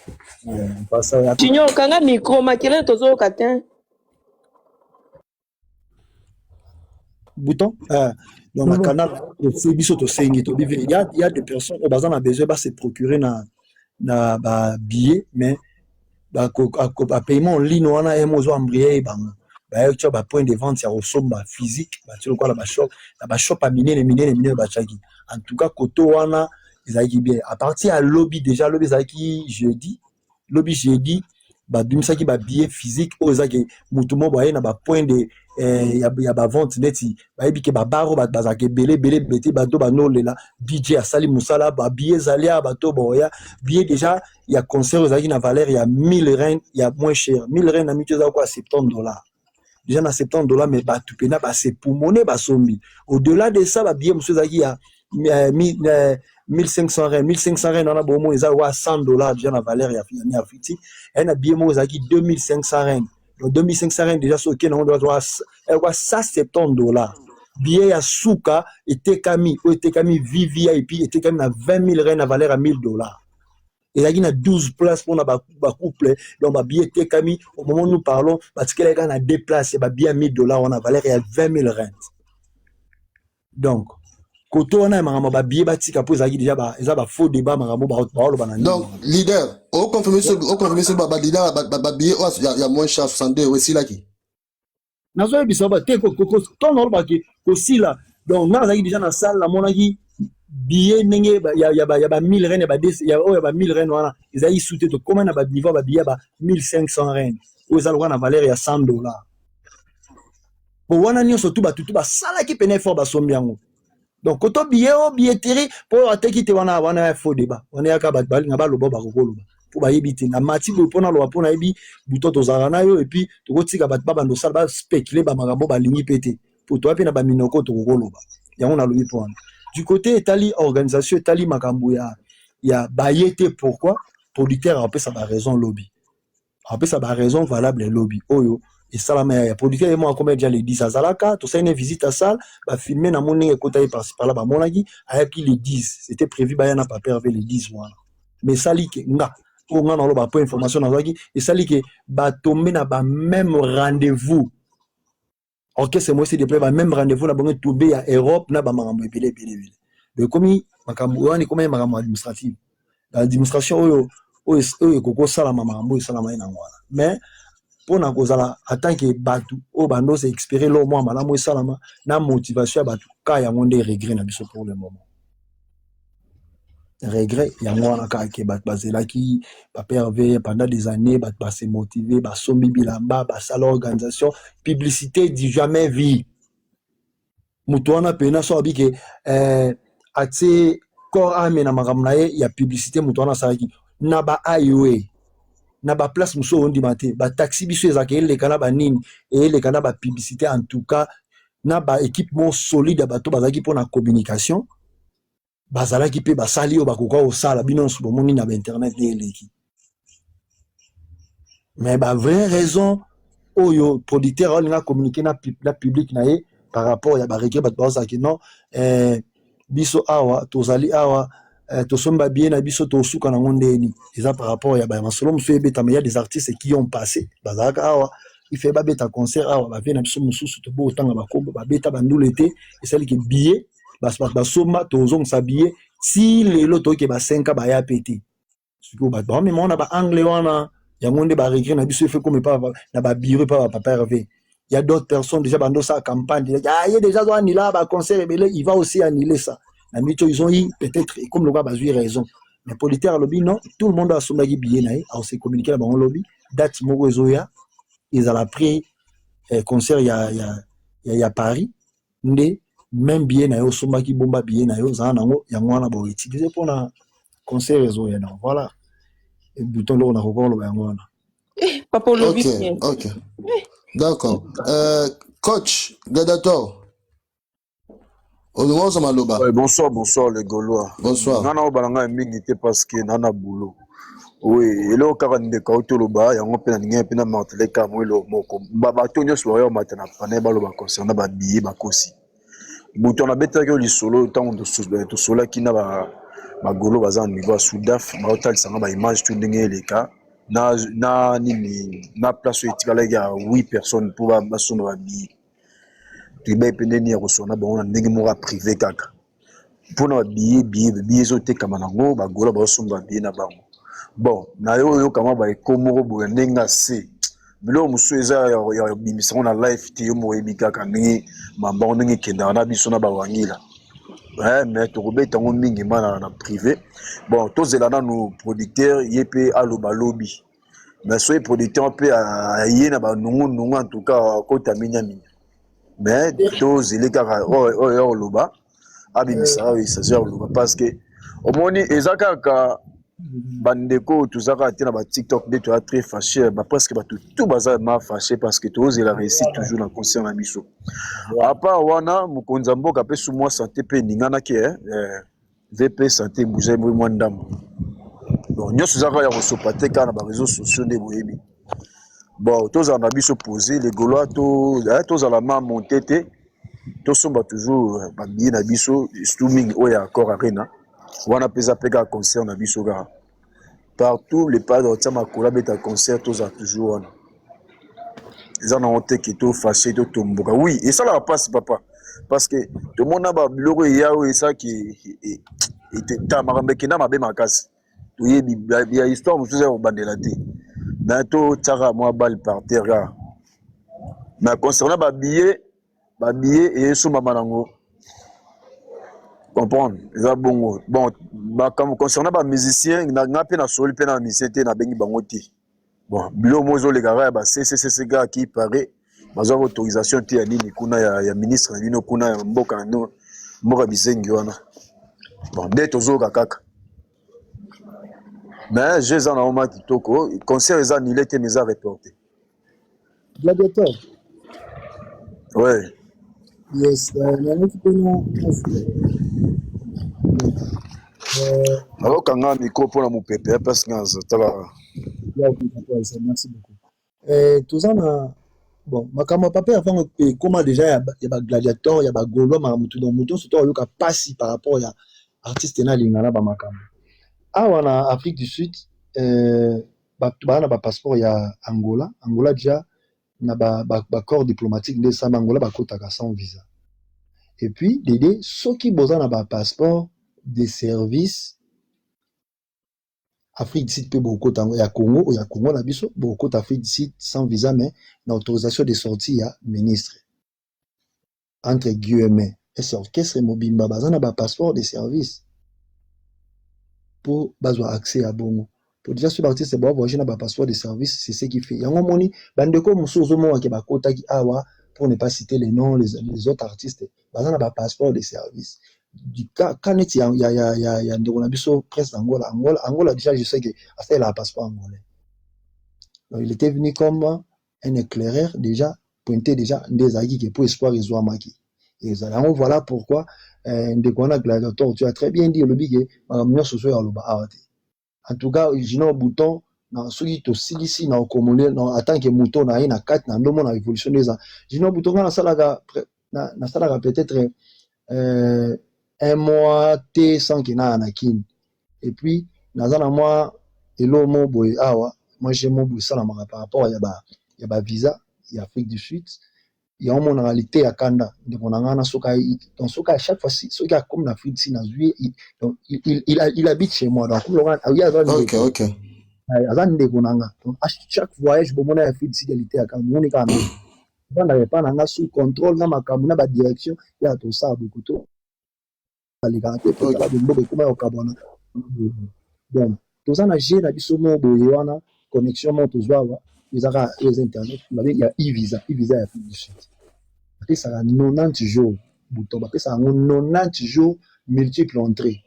mpasa Junior kanga micro makelele tozoyoka te bouton euh, donc na canal tose biso tosengi tobi il y a, il y a des personnes oyo baza na besoin ba se procurer na na ba billet mais ba, ba paiement en ligne wana ye mozo embrayer bango bayaki tia ba point de vente ya kosomba physique batie lokola ba shop na ba shop ya minene minene minene batiaki en tout cas koto wana ezalaki bien à partir ya lobi déjà lobi ezalaki jeudi lobi jeudi babimisaki ba billet physique oyo eza ke motu moko aye na ba point de eh, ya, ya ba vente neti bayebi ke babaro bato bazalaka ebele ebele ebele te bato banolela dj asali mosala ba billet ezali awa bato boya billet déjà ya concert ezalaki na valeur ya 1000 rand ya moins cher 1000 rand na mito ezalaki kwa 70 dollars déjà na 70 dollars mais bato mpena basepumone basombi au-delà de ça babillet mosusu ezalaki ya 1500 rand 1500 rand wana bomona eza lokola 100 dollars déjà na valeur ya ya fiti eya na billet moko ezalaki 2500 rand donc 2500 rand déjà soki okende yango lokola 170 dollars billet ya suka etekami oyo etekami vvip etekami na 20 000 rand na valeur ya 1000 dollars. Ezalaki na 12 places mpona bacouple, donc babillet etekami. Au moment où nous parlons, batikelaki kaka na 2 places ya babillet ya 1000 $ wana, valeur ya 20 000 rand. Donc kote wana ya makambo babillet batika, mpo ezalaki déjà eza bafaux débat, makambo baoloba na Donc leader, oconfirme so baleader, babillet oyo ya moins cher, 62, esilaki? Nazoyebisa ba te, ntongo olobaki kosila. Donc nga nazalaki déjà na salle, namonaki billet ndenge ya ba 1000 rand, oyo ya ba 1000 rand wana ezalaki su te. Tokóma na baniveau ya babillet ya ba 1500 rand, oyo eza lokola na valeur ya 100 $. Bo wana nyonso tu, bato tu basalaki pene effort, basombi yango. Donc koto billet oyo billetterie mpo ateki te, wana wana ya faux débat wana, yaka bato balinga baloba, bakokoloba mpo bayebi te. Na mati boye mpo naloba, mpo nayebi buto tozalaka na yo, et puis tokotika bato babanda osala baspéculer bamakambo balingi mpe te, po toya mpe na baminoko tokokoloba yango. Nalobi mpo wana du côté etali organisation, etali makambo ya baye te. Pourquoi? Producteur akopesa baraison lobi, akopesa baraison valable lobi oyo esalama ya producteur ye moko. Akoma déjà le 10, azalaka, tosali ne visite ya salle, bafilme na moni ndenge ekota ye par-ci par-là, bamonaki ayaki le 10. C'était prévu baya na papa Hervé le 10 wana, mais esali ke nga oyo nga naloba po information nazwaki, esali ke batombe na bameme rendez-vous, orchestre mo esi déploye bameme rendez-vous na bango, etombe ya Europe na bamakambo ebele ebele ebele. Donc ekomi makambo wana, ekomi makambo administrative, administration oyo oyo ekoki kosalama, makambo oyo esalama ye nango wana. Mais mpona kozala en tant que bato oyo bandosa espérer lo mwa malamu esalama na motivation ya bato ka yango nde regret na biso pour le moment. Regret yango wana kaka ke bato bazelaki Papa Hervé pendant des années, bato base motiver, basombi bilamba, basala organisation, publicité du jamais vu. Moto wana pena so abi ke atie corps ame na makambo na ye ya publicité, moto wana asalaki na ba highway, na baplace mosusu oyo ondima te, bataxi biso ezalaka eleka na banini, eyeleka na bapublicité. En tout cas na baéquipe moko solide ya bato bazalaki mpona communication, bazalaki mpe basali oyo bakoka kosala. Bino nyonso bomoni na bainternet nde eleki. Mais bavrai raison oyo producteur aolinga communiquer na public na ye par rapport ya baregret, bato bazalaki non, biso awa tozali awa, tosombi babillet na biso, tosuka nango ndeni. Eza par rapport ya bamasolo mosusu ebetama. Ya des artistes qui ont passé, bazalaka awa, il fait babeta concert awa, bavie na biso mosusu tobo kotanga bakombo, babeta bandule te. Esaliki billet bato basomba, tozongisa billet ti lelo toyoke ba 5 baya pe te. Sikoyo bato baomema wana baangle wana, yango nde baregret na biso. Efe comme epa na babureau, epa bapapa Hervé, il y a d'autres personnes déjà bando sa campagne déjà, ah, ye déjà azo annuler ba concert ebele, il va aussi annuler ça. Na mito ils ont eu peut-être comme le gars bazui raison, mais producteur alobi non, tout le monde asombaki billet na ye, aose communiquer na bango lobi, date moko ezoya, ezala après concert ya Paris. Nde même billet na yo osombaki, bomba billet na yo, ozala nango, yango wana boutiliser mpona concert ezoya. Donc voilà, bouton loko nakoka koloba yango wana. Papa olobi Ok, bien. Ok. D'accord. Coach, Gladiator. Olingo maloba. Ouais, bonsoir, bonsoir les Gaulois. Bonsoir. Nga na obala ngai mingi te parce que na na boulot. Oui, eloko kaka ndeko auti oloba yango mpe na ningai mpe na martele kaka mo eloko moko. Bato nyonso baoya komata na panel baloba concernant babillet, bakosi. Moto wana abetaki yo lisolo ntango tosolaki na bagolo baza na niveau ya Sudaf, baotalisanga baimage tu ndenge eleka na nini na place oyo etikalaki ya 8 personnes mpo basomba babillet. Toyebai mpe ndeni ya kosona bango na ndenge moko ya privé kaka mpona babillet. Billet ezotekama nango, bagola bazosomba babillet na bango. Bon, na yo oyoka mwa baeko moko boye ndenge ase biloko mosusu eza ya kobimisa ngo na live te. Yo moko oyebi kaka ndenge mambango ndenge ekendaka na biso na bawangila. Mais tokobeta yango mingi ma na privé. Bon, tozela nanu producteur ye mpe aloba lobi. Mais soki producteur mpe aye na banungunungu, en tout cas akota minyaminya. Mais tozeli kaka oyo ya koloba, abimisa oyo esazi ya koloba, parce que omoni eza kaka bandeko oyo toza kaka te na batiktok nde toza très fâché. Bapresque bato tout baza ma fâché parce que tozela réussite toujours na concert na biso. À part wana, mokonzi ya mboka mpe su mwa santé mpe eninganaki, VP santé ebouge mwa ndambo. Donc nyonso eza kaka ya kosopa te kaka na baréseaux sociaux nde boyebi. Bon, tozala na biso posé, les Gaulois, tozala ma monte te, tosomba toujours babillet na biso, surtout mingi oyo ya Accor Arena wana mpe eza mpe kaka concert na biso kaka. Partout le padre atia makolo abeta concert tozala toujours wana. Eza nango te ke to fache to tomboka. Oui, esalaka pasi papa. Parce que tomona ba biloko eya oyo esalaki ta makambo ekenda mabe makasi. Toyebi ya histoire mosusu ya kobandela te. Mais totiaka mwa balle par terre kaka. Mais concernant ba billets, ba billets esombama nango. Comprendre eza bongo. Bon, makambo concernant ba musiciens, na nga pe nasoli pe na musicien te, nabengi bango te. Bon, biloko moko ezoleka kaka ya ba CCCC kaka qui paraît bazwaka autorisation te ya nini kuna ya, ya ministre na bino kuna ya mboka na bino mboka bizengi wana. Bon, nde tozoyoka kaka. Mais jeu eza na ma kitoko, concert eza annulé te mais eza reporté. Gladiator. Ouais. Yes, naleki mpe na Nazokanga micro mpona mopepe ya place nga tala. Merci beaucoup. Eh, toza na bon makambo ya papa Hervé ekoma déjà ya, ya ba gladiator ya ba gaulois makambo tout donc moto nyonso to ayoka pasi par rapport ya artiste na alinga na ba makambo awa na Afrique du Sud eh, bato baa na ba passeport ya Angola Angola déjà na ba, ba, ba corps diplomatique nde esama Angola bakotaka sans visa et puis dede soki boza na ba passeport de service Afrique du Sud mpe bokota yango ya Congo oyo ya Congo na biso bokota Afrique du Sud sans visa mais na autorisation de sortie ya ministre entre guillemets est orchestre mobimba baza na ba passeport de service mpo bazwa accès ya bongo po déjà soki baartiste ba voyage na ba passeport de service c'est ce qui fait yango omoni bandeko mosusu ozomona ke bakotaki awa pour ne pas citer les noms les autres artistes baza na ba passeport de service ka, ka neti ya, ya, ya, ya, ya ndeko na biso prince d'Angola Angola, Angola déjà je sais que asalelaka passeport angolais donc il était venu comme un éclaireur déjà pointé déjà nde ezalaki ke po espoir ezwamaki ezala yango voilà pourquoi euh, ndeko wana gladiator tu as très bien dit olobi ke makambo nyonso ozo ya oloba awa te en tout cas junior bouton na soki tosilisi na okomole na en tant que moto na ye na kati na ndomo na évolution nde eza junior bouton nga nasalaka nasalaka peut-être euh, un mois te sans ke naya na kin et puis naza na mwa eloko moko boye awa mwa jeu moko boye esalamaka par rapport ya ba ya ba visa ya Afrique du Sud yango omonaka liteya kanda ndeko na ngai na soki ayi donc soki à chaque fois soki akomi na Afrique du Sud nazwi ye donc il, il, il, il habite chez moi donc akomi lokola ye aza ndeko okay, okay. aza ndeko na nga donc à chaque voyage bomona ya Afrique du Sud ya liteya kanda bomoni kaka na vandaka epa na nga sous contrôle na makambo na ba direction ya tosala bokoto alekaka te po tala bomboka ekoma ya kokabwana donc toza na jeu na biso moko boye wana connexion moko tozwa awa eza kaka eza internet babengi ya e-visa e-visa ya Afrique du Sud bapesaka 90 jours bouton bapesaka yango 90 jours multiple entrée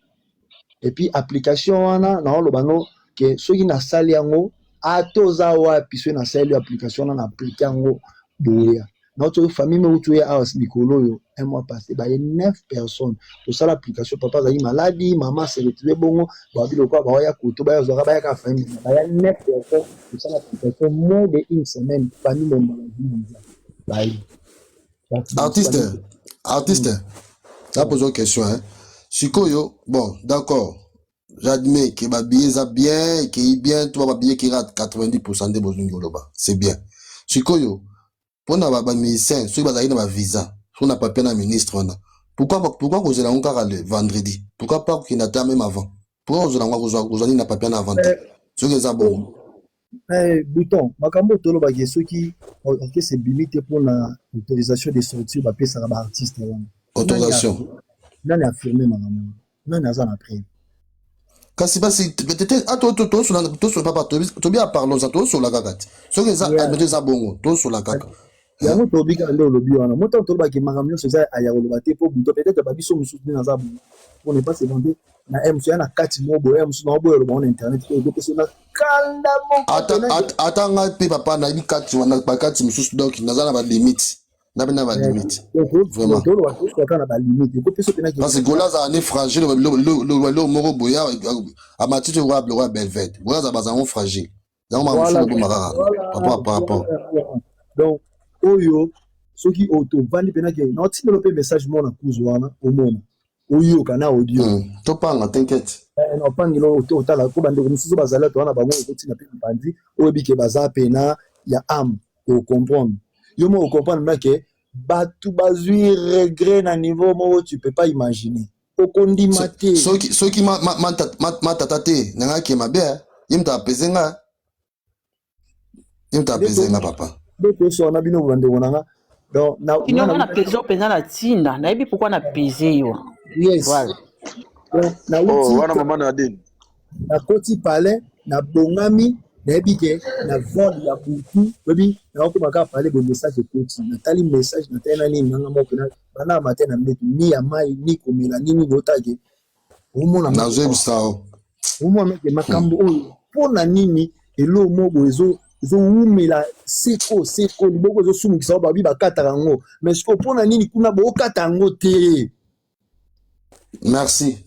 et puis application wana naoloba no ke soki nasali yango ata oza wapi soki nasaleli application wana na aplike yango boya nauti oyo famille moko toya awa mikolo oyo un mois passé baye 9 personnes tosala application papa azalaki maladi mama se retrouve bongo babi lokola baoya koto baya zwaka bayaka famille baya 9 personnes tosala application moins de une semaine famille momba bazwi visa baye artiste artiste na pose une question hein sikoyo bon d'accord j'admets que ba billets eza bien ekei bien to ba billets ekei 90% nde bozongi oloba c'est bien sikoyo mpona ba musicien soki bazalaki na ba visa soki na papier na ministre wana pourquoi pourquoi kozela yango kaka le vendredi pourquoi pas kokende ata même avant pourquoi kozela yango kozwa nini na papier na avant te soki eza bongo Eh, bouton makambo oyo tolobaki soki orchestre ebimi te mpona autorisation de sortir bapesaka baartiste wana autorisation nani affirme makambo wana nani aza na preuve kasi basi tosola tosola papa tobi ya parlons tosola kaka te soki eza admettre eza bongo tosola kaka yango tolobi kaka nde olobi wana mo ntango tolobaki makambo nyonso eza ya koloba te mpo buto peut-être babiso mosusu nde naza bongo pour ne pas se vanter na ye mosusu ya na kati moko boye ya mosusu na oboya oloba ngo na internet te ekopesa na kanda moko ata ngai mpe papa nayebi kati wana bakati mosusu donc naza na balimite na mpe na balimite vraiment kaka na balimite ekopesa mpe parce que gola azala ne fragile lelo moko boye amati te lokola biloko ya belvede gola azala bazango fragile yango makambo mosusu oboma kaka papa par rapport donc oyo soki tovandi mpena ke naotindelo mpe message mona kuzu wana omona. Oyoka na audio. Topanga, t'inquiète. Na opangela otala po bandeko mosusu bazali to wana bango okotina mpe mipanzi oyebi ke baza pena ya âme ocomprendre. Yo moko ocomprendre mpe ke bato bazwi regret na niveau moko tu peux pas imaginer. Okondima te. Soki ma tata te nangaki mabe, ye moto apese nga, ye moto apese nga, papa. Nde toswana na bino bandeko na nga. Donc na Nga na pese yo mpenza na ntinda, nayebi pourquoi na pese yo. Yes. Voilà. Donc nauti Oh, wana mama Nadine. Nakoti palais, nabongami, nayebi ke na vol ya butu, oyebi, nakokoma kaka palais boye, message ekoti, natali message, natali na nini nanga moko na banda matin na mbetu, ni ya mai ni komela ni nini, otake omona. Nazoyebisa yo. Omona meke makambo oyo mpo na nini eloko moko boye ezowumela seko seko, liboko ezosumukisa oyo babi bakataka yango, mais sikoyo mpo na nini kuna bookata yango te? Merci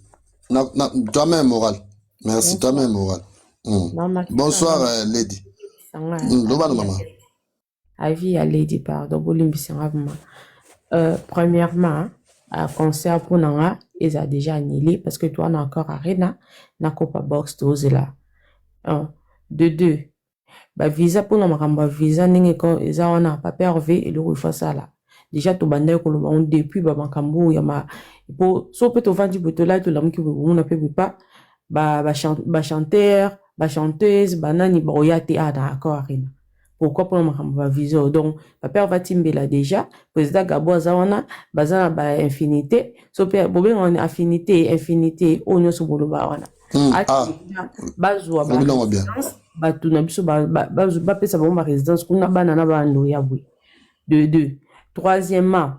na, toi-même moral, merci toi-même moral. Mama. Bonsoir lady. Loba na mama. Avis ya lady, pardon, bolimbisanga vraiment. Premièrement, concert mpona nga eza déjà annulé parce que toa na Accor Arena na Copa Box, tozela. De deux, bavisa, mpona makambo ya visa ndenge eza wana, papa Hervé, eloko ifo asala déjà, tobandaki koloba ngo depuis bamakambo oyo ya ma po so mpe tovandi boye, tolali, tolamuki boye, bomona mpe boye pa bachanteur, bachanteuse, banani baoya te a na Accor Arena. Pourquoi? Mpona makambo bavisa oyo. Donc papa Hervé atimbela déjà président Gabo aza wana, baza na bainfinité so mpe bobenga wana affinité, infinité oyo nyonso boloba wana. Bazwa barésidence, bato na biso bapesa bango barésidence kuna, bana na bando ya boye. De deux, troisièmement,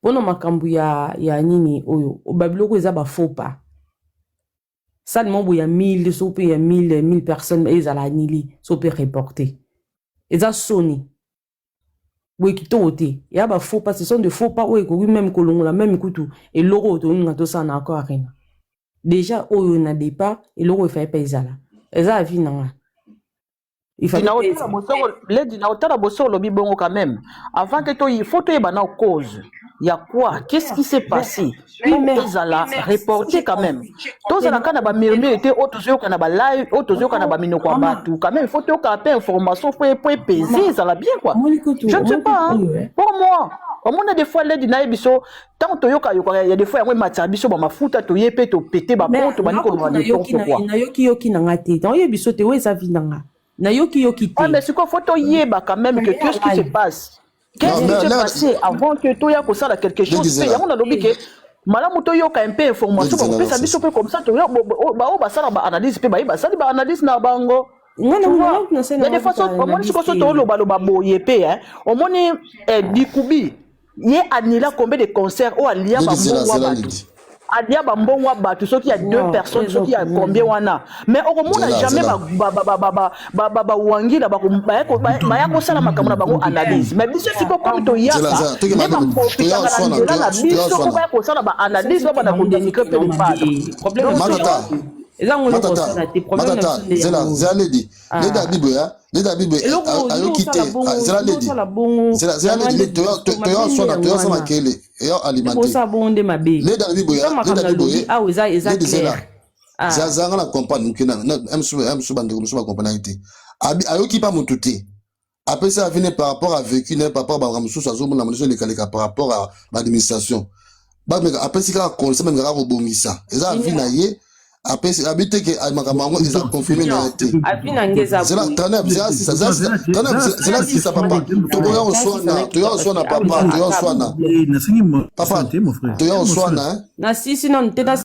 mpona makambo ya nini oyo, babiloko eza bafaux pas, salle moko boye ya 1000 so mpe ya 1000 personnes ezala annulé so mpe reporté, eza soni boye, kitoko te. Ya bafaux pas, ce sont de faux pas oyo ekoki même kolongola même kutu eloko oyo tolinga tosala na Accor Arena déjà oyo na départ, eloko efai mpe ezala, eza avis na nga. Ledi, na otala boso olobi bongo quand même, avant que to, il faut toyeba na cause ya quoi, qu'est-ce qui s'est passé po ezala reporté quand même. Tozala kaka na bamurmure te oyo tozoyoka na balive, oyo tozoyoka na baminoko ya bato. Quand même il faut toyoka mpe information po epese, ezala bien quoi. Je ne sais pas, hein. Pour moi, omona des fois ledi nayebi biso ntango toyoka yoka ya des fois yango ematisa biso bamafuta, toye mpe topete bapo tobandi koloba n'importe quoi. Nayoki yoki na nga te, naoyebi biso te, oyo eza avis na nga, nayoki yoki te. Ah, mais sikoyo faut toyeba quand même que qu'est-ce qui se passe, qu'est-ce qui s'est passé avant que toya kosala quelque chose. Mpe yango nalobi ke malamu toyoka mpe information bakopesa biso mpe comme ça baoyo basala baanalyse mpe baye basali baanalyse na bango. Ya des fois omoni sikoyo so tolobaloba boye mpe omoni dikubi ye anila combien de concert oyo alia bambongo ya bato, alia bambongo ya bato, soki ya deux personnes, soki ya combien wana, mais okomona jamais bawangila baya kosala makambo na bango analyse. Mais biso sikoyo komi toyaka nde baprofitaka na nzela na biso po baya kosala baanalyse, babanda kodénigrer mpe le padre. Eza ngo kosala te, problème na biso nde. Zela, zela ledi, ledi abibo ya ledi abibo ayoki te. Zela ledi, zela, zela ledi, toya swana, toya swana kele eya alimenter. Osala bongo nde mabe. Ledi abibo ya ledi abibo ye. Awa eza ledi zela. Clair. Zanga na comprendre moke na mosusu, bandeko mosusu bacomprendre te. Ayoki pa motu te, apesi avis ne par rapport à vécu ne, par rapport à makambo mosusu azomona mosusu elekaleka, par rapport à baadministration bameka, apesi kaka conseil, bameka kaka kobongisa. Eza avis na ye, apesi abi te ke makambo yango eza confirmé na ye te. Avis na nge eza Zela sisa papa, tokoya koswana, toya koswana papa, toya koswana papa, toya koswana. Na sisi nanu te.